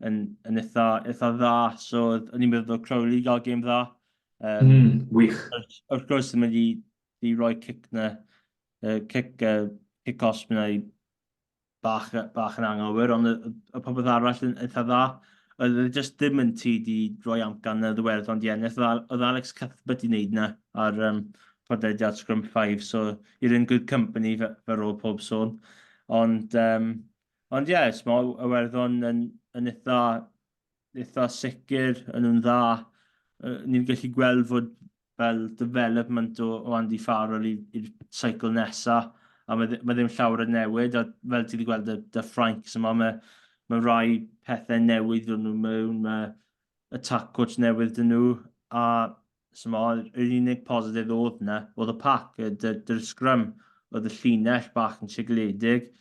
yn, yn eitha, eitha dda, so o'n i'n meddwl Crowley gael gêm dda. Um, mm, wych. Wrth gwrs, yn mynd i, i roi cic na Cic, cic cosb yna i bach, bach yn anghywir, ond y, y popeth arall yn eitha dda. Oedd e jyst ddim yn ti di roi amcan y Iwerddon di ennill. Oedd Alex Cuthbert di wneud na ar um, podlediad Scrum 5, so you're in good company fe, fe ôl pob sôn. Ond, um, ond ie, yeah, small, Iwerddon yn, yn eitha eitha sicr, yn nhw'n dda. Ni'n gallu gweld fod fel development o, o Andy Farrell i'r cycle nesa, a mae, mae ddim llawer yn newid, a fel ti wedi gweld y, y Ffrainc yma, mae, mae rai pethau newydd ddod nhw mewn, mae attack coach newydd dyn nhw, a so, yr unig positif oedd yna, oedd y pac, y, y, y scrum, oedd y llinell bach yn sigledig,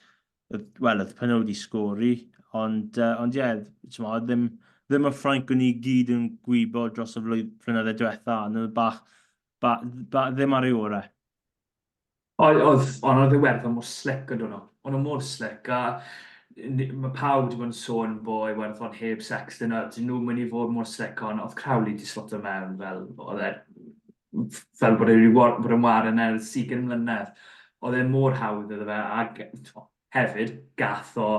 wel, oedd Penaud wedi sgori, ond, uh, ond ie, yeah, ddim, ddim y Ffrainc o'n i gyd yn gwybod dros y flynyddoedd diwetha, ond oedd bach, ba, ba, ddim ar ei orau. Oedd, oedd, ond oedd Iwerddon mor slick yn dod nhw. O'n nhw mor slick, a mae pawb wedi bod yn sôn bo Iwerddon heb Sexton, a dyn nhw'n mynd i fod mor slick, ond oedd Crowley wedi slotio mewn fel, oedd e, fel bod e wedi bod yn ware yn ers 20 mlynedd. Oedd e mor hawdd iddo fe, ac hefyd, gath o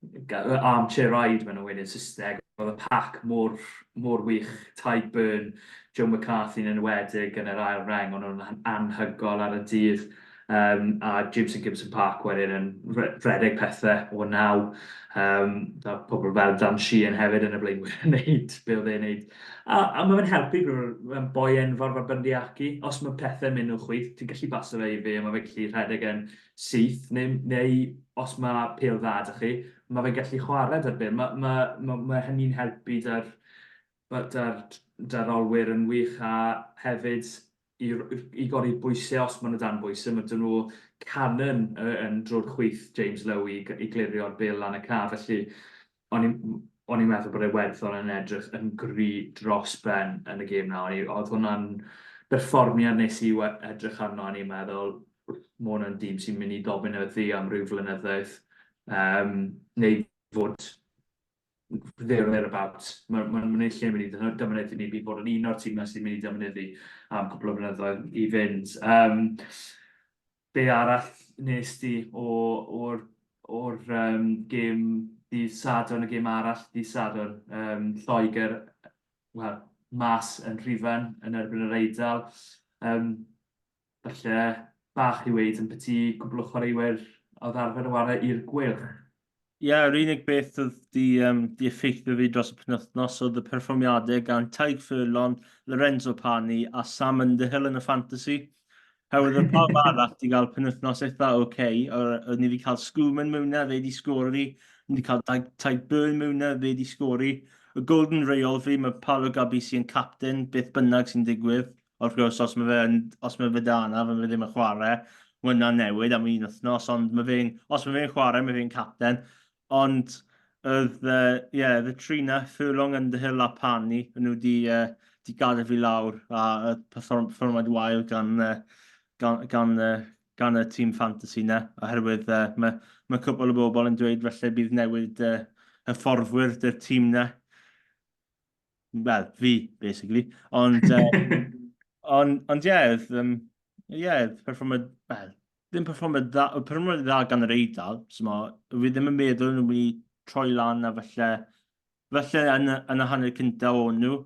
armchair ride maen nhw'n weud yn Saesneg, oedd y pac mor, mor wych, Tadhg Beirne, Joe McCarthy yn enwedig yn yr ail reng, o'n nhw'n anhygoel ar y dydd. Um, a Jameson Gibson-Park wedyn yn rhedeg pethau o naw. Um, a pobl fel Dan Sheehan hefyd yn y blaenwyr yn neud be oedd e'n neud. A, a mae fe'n helpu mae'n boi enfawr fel Bundee Aki. Os mae pethau'n mynd o chwith, ti'n gallu paso fe i fe a mae fe'n gallu rhedeg yn syth. Neu, neu os mae pêl dda 'da chi, mae fe'n gallu chwarae 'da'r bêl. Mae, mae, mae, mae hynny'n helpu 'da'r 'da'r 'da'r olwyr yn wych a hefyd i i godi bwysau os maen nhw dan bwysau. Mae 'da nhw cannon yn drwy'r chwith James Lowe i i glirio'r bêl lan y ca. Felly o'n i'n o'n i'n meddwl bod Iwerddon yn edrych yn gry dros ben yn y gêm 'na. O'n i oedd hwnna'n berfformiad nes i edrych arno o'n i'n meddwl ma' hwn yn dîm sy'n mynd i dominyddu am ryw flynyddoedd um, neu fod there or thereabouts. Mae'n ma, ma, ma lle mynd i dominyddu ni, bydd bod yn un o'r tîmau sy'n mynd i dominyddu am cwpl o flynyddoedd i fynd. Um, be arall nes di o'r, or, um, gêm dydd Sadwrn, y gêm arall dydd Sadwrn, um, Lloegr, wel, mas yn Rhufain yn erbyn yr Eidal. Um, Falle bach i weud ambyti cwpl o chwaraewyr oedd arfer chwarae i'r Gweilch. Ie, yeah, yr unig beth oedd di, um, di effeithio fi dros y penwythnos oedd y perfformiadau gan Tadhg Furlong, Lorenzo Pani a Sam Underhill yn y fantasy. Herwydd oedd pawb arall di gael penwythnos eitha oce, okay. Oedd ni wedi cael Schoeman mewn na, fe di sgori, ni wedi cael Tadhg Beirne mewn na, fe di sgori. Y golden rheol fi, mae Paolo Gabisi yn captain, beth bynnag sy'n digwydd. Wrth gwrs, os mae fe, yn, os mae fe da yna, fe ddim yn chwarae, mae hwnna'n newid am un wythnos, ond mae fe'n, os mae fe'n chwarae, mae fe'n capten. Ond, oedd, uh, yeah, the tri na, Furlong, Underhill a Pani, nhw wedi uh, di gadael fi lawr, a uh, perfformiad wael gan, uh, gan, gan, uh, gan y tîm fantasy na, oherwydd uh, mae, mae cwpl o bobl yn dweud felly bydd newid uh, hyfforddwyr dy'r tîm na. Wel, fi, basically. Ond, um, ond, ond ie, yeah, um, yeah, perfformiad, well, ddim perfformiad dda, perfformiad dda gan yr Eidal, so ma, fi ddim yn meddwl nhw'n mynd i troi lan a falle, falle yn, yn y hanner cyntaf o'n nhw,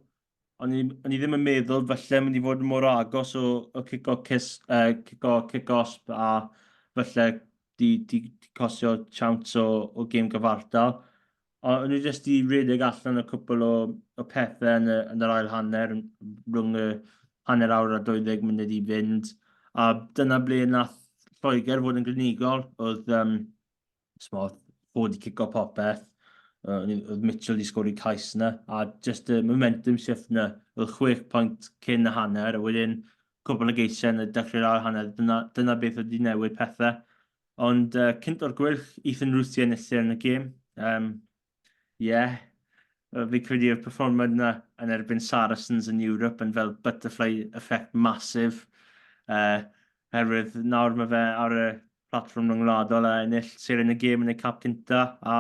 ond i, o'n i ddim yn meddwl falle mynd i fod mor agos o, o cico, kiss, uh, cico, cic osb a falle di, di, di costio chance o, o gêm gyfartal. O'n nhw jyst 'di rhedeg allan o cwpl o, o pethau yn y, yn yr ail hanner, rhwng y hanner awr a 20 munud i fynd. A dyna ble nath Lloegr fod yn glinigol. Oedd, um, small, Ford i cico popeth. Oedd Mitchell wedi sgori cais yna. A just y momentum shift yna. Oedd 6 pwynt cyn y hanner, a wedyn cwpl o geisiau yn y dechrau'r ail hanner. Dyna, dyna beth oedd wedi newid pethau. Ond uh, cynt o'r Gweilch, Ethan Roots i enillu yn y gêm. Um, yeah. Fi credu i'r perfformiad yna yn erbyn Saracens yn Europe yn fel butterfly effect massive. Uh, herwydd nawr mae fe ar y platfform rhyngwladol a ennill sir yn y gêm yn y cap cynta. A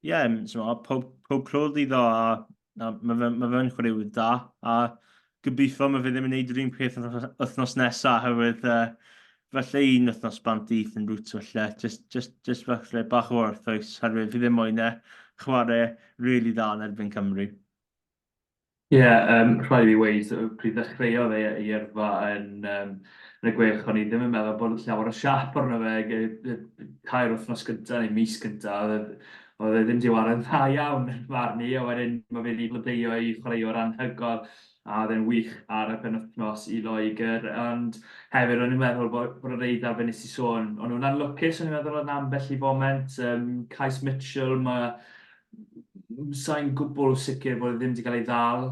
ie, yeah, so, pob, pob clod iddo a, a mae fe'n ma fe chwaraewyr da. A gobeithio mae fe ddim yn gwneud yr un peth wythnos nesaf, oherwydd uh, Falle un wythnos bant i Ethan Roots falle, just, just, just falle bach o orffwys, herwydd fi ddim moyn e chwarae really dda yn erbyn Cymru. Ie, yeah, rhaid i fi weud, pryd ddechreuodd ei, ei yrfa yn y Gweilch, o'n i ddim yn meddwl bod llawer o siap arno fe, tair wythnos gyntaf neu mis gyntaf, oedd e ddim wedi chwarae'n dda iawn yn farn i, a wedyn mae fe wedi blodeuo i chwaraewr anhygoel a oedd e'n wych ar y penwythnos i Loegr, ond hefyd o'n i'n meddwl bod yr Eidal, fe nes i sôn, o'n nhw'n anlwcus, o'n i'n meddwl yn ambell i foment, cais Mitchell, mae sa i'n gwbl sicr bod e ddim wedi cael ei ddal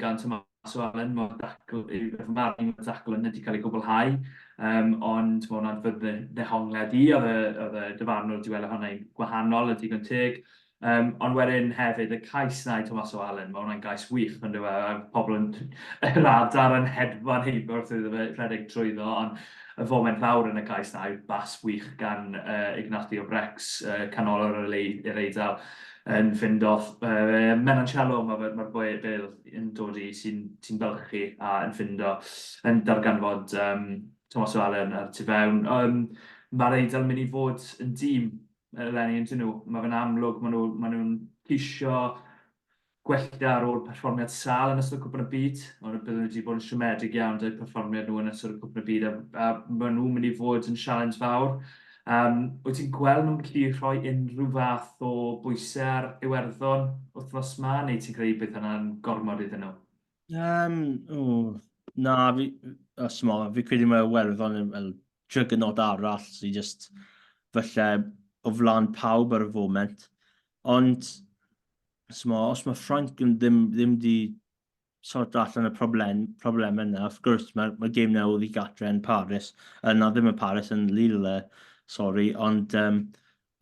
gan Tommaso Allan, mae'r dacl, i fy marn i, mae'r dacl yna wedi cael ei gwblhau, ond mae hwnna'n fy ddehongliad i, oedd y dyfarnwr wedi weld hwnna'n gwahanol, yn digon teg. Ond wedyn hefyd, y cais 'na i Tommaso Allan, mae hwnna'n gais wych, on'd yw e? A pobl yn yr adar yn hedfan heibio wrth iddo fe rhedeg trwyddo, ond y foment fawr yn y cais 'na yw'r bas wych gan Ignacio Brex, canolwr yr yr Eidal, yn ffindo Menoncello, mae fe, mae'r boi Bale yn dod i sy'n sy'n bylchu a yn ffindo, yn darganfod Tommaso Allan ar tu fewn. Mae'r Eidal yn mynd i fod yn dîm eleni, ydyn nhw? Mae fe'n amlwg, maen nhw, maen nhw'n ceisio gwella ar ôl perfformiad sâl yn ystod Cwpan y Byd, ond bydden nhw wedi bod yn siomedig iawn 'da'u perfformiad nhw yn ystod y Cwpan y Byd, a maen nhw'n mynd i fod yn sialens fawr. Wyt ti'n gweld nhw'n gallu rhoi unrhyw fath o bwysau ar Iwerddon wythnos 'ma, neu ti'n credu bydd hynna'n gormod iddyn nhw? O, na, fi, os mo, fi credu mae Iwerddon yn fel juggernaut arall sy'n just falle o flaen pawb ar y foment. Ond, os mo, os mae Ffrainc yn ddim, ddim di sort allan y problem, problemau yna, wrth gwrs mae, mae gêm newydd i gatre yn Paris, na ddim yn Paris, yn Lille, sori, ond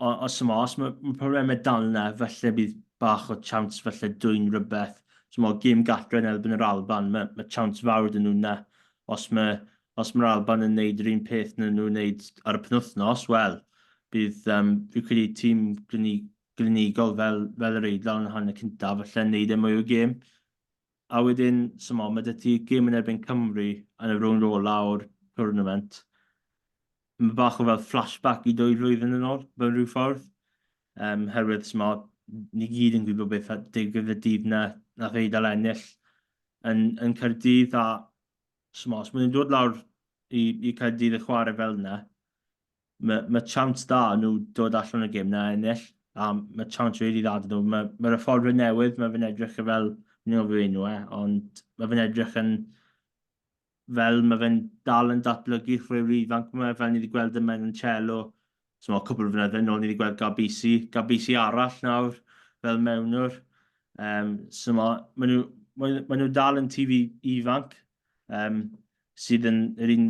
os yma, os mae, mae problemau dal yna, falle bydd bach o chance falle dwyn rhywbeth. So mae gêm gatre yn erbyn yr Alban, mae, mae chance fawr dyn nhw yna. Os mae, os mae'r Alban yn neud yr un peth na nhw'n neud ar y penwythnos, wel, bydd, fi'n credu tîm glinigol fel yr Eidal yn hanner cyntaf, falle neud e mwy o gêm. A wedyn, so mo, mae 'da ti gêm yn erbyn Cymru yn y rownd ola o'r tournament. Mae bach o fel flashback i 2 flwyddyn yn ôl, mewn rhyw ffordd. Herwydd, so mo, ni gyd yn gwybod beth digwydd y dydd na nath Eidal ennill yn Caerdydd, a so mo, os maen nhw'n dod lawr i Caerdydd y chwarae fel yna, mae chance da nhw dod allan o'r gêm na ennill, a mae chance really dda dyn nhw. Mae'r hyfforddwr newydd, mae fe'n edrych yn fel, fi'n anghofio enw e, ond mae fe'n edrych yn fel mae fe'n dal yn datblygu chwaraewyr ifanc yma, fel ni wedi gweld yn Menoncello, so mae cwpl o flynyddoedd nôl ni wedi gweld Gabisi, Gabisi arall nawr fel mewnwr. So mae, ma nhw, ma, ma nhw dal yn TV ifanc, sydd yn yr un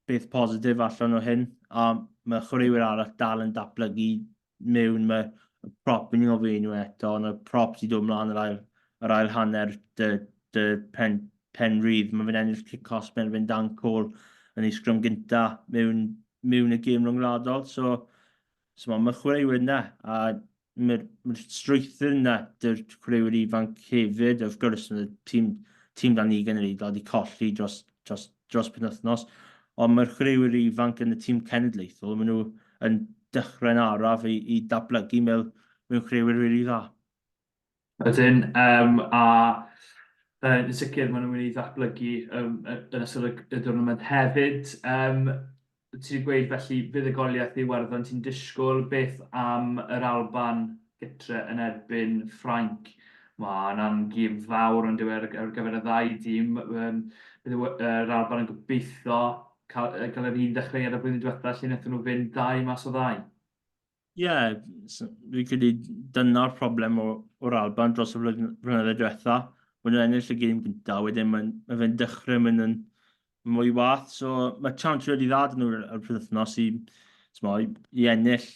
beth positif allan o hyn, a mae chwaraewyr arall dal yn datblygu mewn, mae y prop, fi'n anghofio enw eto, ond y prop sydd dod mlaen yr ail hanner dy pen rhydd, mae fe'n ennill cic cosb yn erbyn Dan Cole yn ei sgrym gynta mewn y gêm rhyngwladol, so mae chwaraewyr yna, a mae'r strwythur yna 'da'r chwaraewyr ifanc hefyd. Wrth gwrs, mae'r tîm dan ugain yr Eidal wedi colli dros penwythnos, ond mae'r chwaraewyr ifanc yn y tîm cenedlaethol, maen nhw yn dechrau'n araf i datblygu mewn chwaraewyr rili dda. Ydyn, a yn sicr maen nhw'n mynd i ddatblygu yn ystod y dwrnament hefyd. Ti wedi gweud felly fuddugoliaeth Iwerddon ti'n disgwyl, beth am yr Alban gytre yn erbyn Ffrainc? Mae yna'n gêm fawr ond yw e ar gyfer y ddau dîm. Bydd yr Alban yn gobeithio cael yr un ddechreuad y blwyddyn diwetha lle wnaethon nhw fynd 2 mas o 2. Ie, fi'n credu dyna'r problem o'r Alban dros y flynyddoedd diwetha. Maen nhw'n ennill y gêm gyntaf, wedyn mae fe'n dechrau mynd yn mwy wath. So mae chance really dda 'da nhw ar y penwythnos i ennill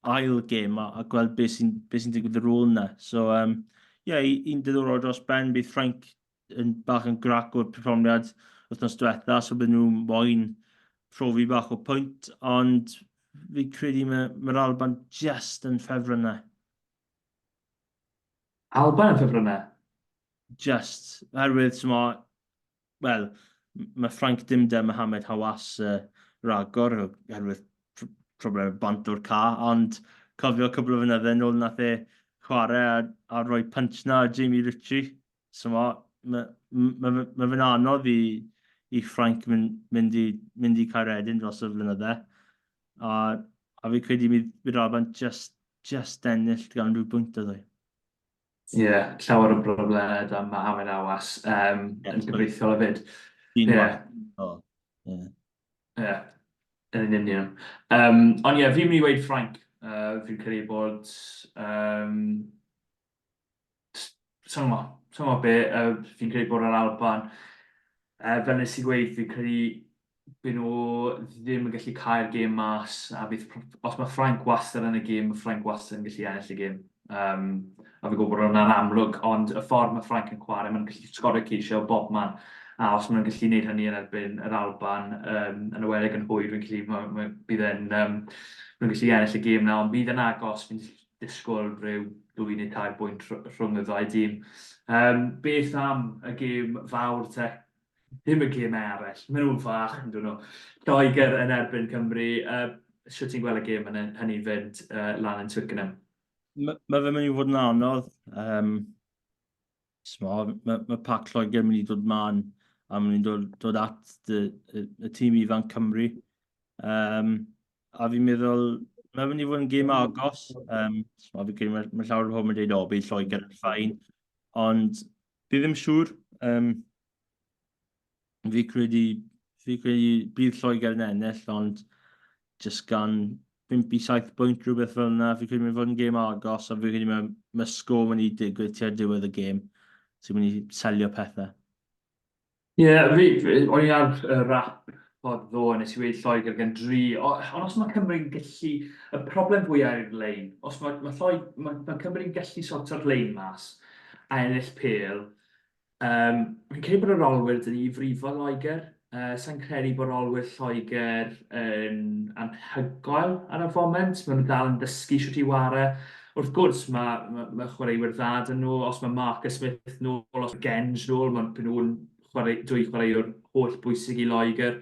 ail gêm a gweld beth sy'n be sy digwydd ar ôl yna. So, ie, yeah, un diddorol dros ben, bydd Ffrainc yn bach yn grac o'r perfformiad wythnos diwetha, so bydden nhw moyn profi bach o pwynt, ond fi credu mae'r Alban just yn ffefrynnau. Alban yn ffefrynnau? Just, oherwydd, wel, mae Ffrainc dim 'da Mohamed Haouas. ragor oherwydd problemau bant o'r ca, ond cofio cwbl o flynydde nôl nath e chwarae a, a rhoi punch na Jamie Ritchie. So ma, ma, ma, ma, ma fe'n anodd i, i Ffrainc mynd, mynd, i, mynd i Caeredin dros y flynydde. A, a fi credu mi bydd Alban just, just ennill gan rhyw bwynt o ddwy. Ie, yeah, llawer o broblemau da Mohamed Awas um, yeah, yn gyfreithiol hefyd. Ie. Yeah. Oh, yeah. Ie, yn union. Um, ond ie, yeah, fi'n mynd i weud Ffrainc. Fi'n credu bod... Um, Sa'n gwybod, sa'n gwybod be, fi'n credu bod yr Alban, fel nes i gweud, fi'n credu byd nhw ddim yn gallu cael gêm mas, a bydd, os mae Ffrainc wastad yn y gêm, mae Ffrainc wastad yn gallu ennill y gêm. Um, a fi'n gwybod bod hwnna'n amlwg, ond y ffordd mae Ffrainc yn chwarae, maen nhw'n gallu sgorio ceisiau o bob man. A os maen nhw'n gallu gwneud hynny yn erbyn yr Alban, um, yn ewedig yn hwyr, fi'n gallu, ma, ma, bydd e'n, um, maen nhw'n gallu ennill y gêm na, ond bydd e'n agos, fi'n disgwyl rhyw ddwy neu tair bwynt rhwng y ddau dîm. Um, beth am y gêm fawr te? Ddim y gêmau eraill, maen nhw'n fach yn dyn nhw. Lloegr yn erbyn Cymru, uh, sut ti'n gweld y gêm hynny, hynny fynd uh, lan yn Twickenham? Mae ma fe'n mynd i fod yn anodd. Um, Smo, mae ma pac Lloegr yn mynd i dod man a mynd i dod, dod at y, y, y tîm ifanc Cymru. Um, a fi'n meddwl, mae'n mynd i fod yn gêm agos. Um, smo, fi'n credu mae, mae llawer o bobl yn dweud, o, bydd Lloegr yn ffain. Ond fi ddim siŵr. Um, fi credu, fi credu bydd Lloegr yn ennill, ond jyst gan 5 i 7 bwynt rhywbeth fel yna. Fi credu mae'n fod yn gêm agos, a fi credu mae, mae sgôr mynd i digwydd tua'r diwedd y gêm sy'n mynd i selio pethau. Ie, yeah, fi, fi, o'n i ar y rap pod ddo, nes i weud Lloegr gen dri, ond os mae Cymru'n gallu, y problem fwyaf yw'r lein, os mae, mae, Lloeg, mae, mae Cymru'n gallu sorto'r lein mas a ennill pêl, Yym, fi'n credu bod yr olwyr 'da ni i frifo Loegr. Sa i'n credu bod olwyr Lloegr yn anhygoel ar y foment. Maen nhw dal yn dysgu shwt i ware. Wrth gwrs, mae ma' ma' chwaraewyr dda 'da nhw. Os mae Marcus Smith nôl, os mae Genge nôl, maen nhw'n chwarae, dwy chwaraewr holl bwysig i Loegr.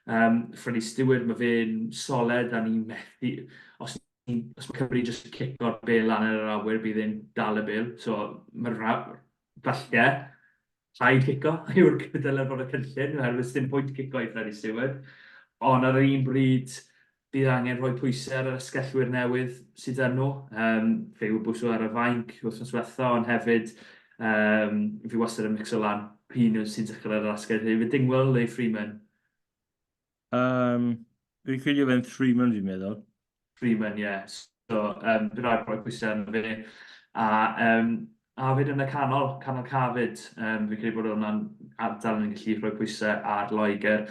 Um, Freddie Steward, mae fe'n soled a ni'n methu... Os os mae Cymru jyst yn cico'r bêl lan yn yr awyr, bydd e'n dal y bêl. So, mae ra... falle, rhaid cico yw'r dylai fod y cynllun, oherwydd sdim pwynt cico i Freddie Steward. Ond ar yr un bryd, bydd angen rhoi pwysau ar yr asgellwyr newydd sydd 'da nhw. Um, fe yw bwysau ar y fainc wythnos diwetha, ond hefyd um, fi wastad yn mixo lan p'un sy'n dechrau ar yr asgell, fe Dingwell neu Freeman? Um, fi'n credu fe'n Freeman fi'n meddwl. Freeman, ie. Yeah. So, um, bydd rhaid rhoi pwysau arno fe. A, um, a fyd yn y canol, canol cafyd. Um, fi'n credu bod hwnna'n ardal yn gallu rhoi pwysau ar Loegr.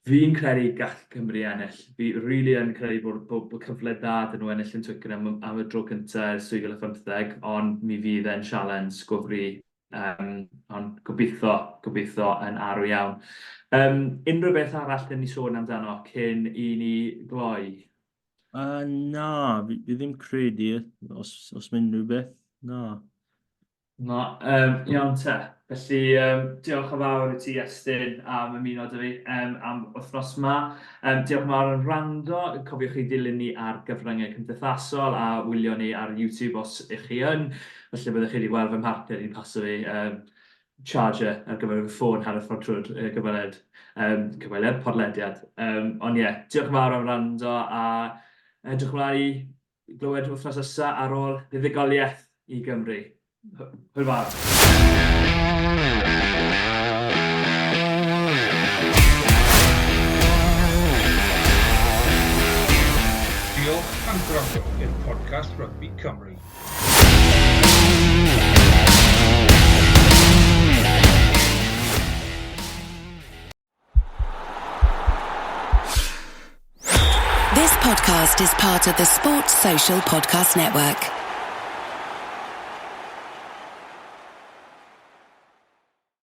Fi'n credu gall Cymru ennill. Fi really yn credu bod, bod, bod cyfle da dyn nhw ennill yn Twickenham am, am y dro cyntaf ers 2015, ond mi fydd e'n sialens gofri Yym, ond gobeithio, gobeithio yn arw iawn. Yym, unrhyw beth arall dyn ni sôn amdano cyn i ni gloi? Na, fi, fi ddim credu, os, os mae unrhyw beth, na. Na, um, iawn te. Felly, um, diolch yn fawr i ti, Estyn, am ymuno â fi um, am wythnos yma. Um, diolch yn fawr am wrando. Cofiwch chi ddilyn ni ar gyfryngau cymdeithasol a wylio ni ar YouTube os ych chi yn. Falle byddech chi wedi gweld fy mhartner i'n paso fi um, charger ar gyfer fy ffôn hanner ffordd trwy'r uh, gyfweliad, um, cyfweliad, podlediad. Um, ond ie, yeah, diolch yn fawr am wrando a edrych ymlaen i glywed wythnos nesaf ar ôl fuddugoliaeth i Gymru. Hwyl fawr. Diolch am gwrando i'r podcast Rygbi Cymru. This podcast is part of the Sports Social Podcast Network.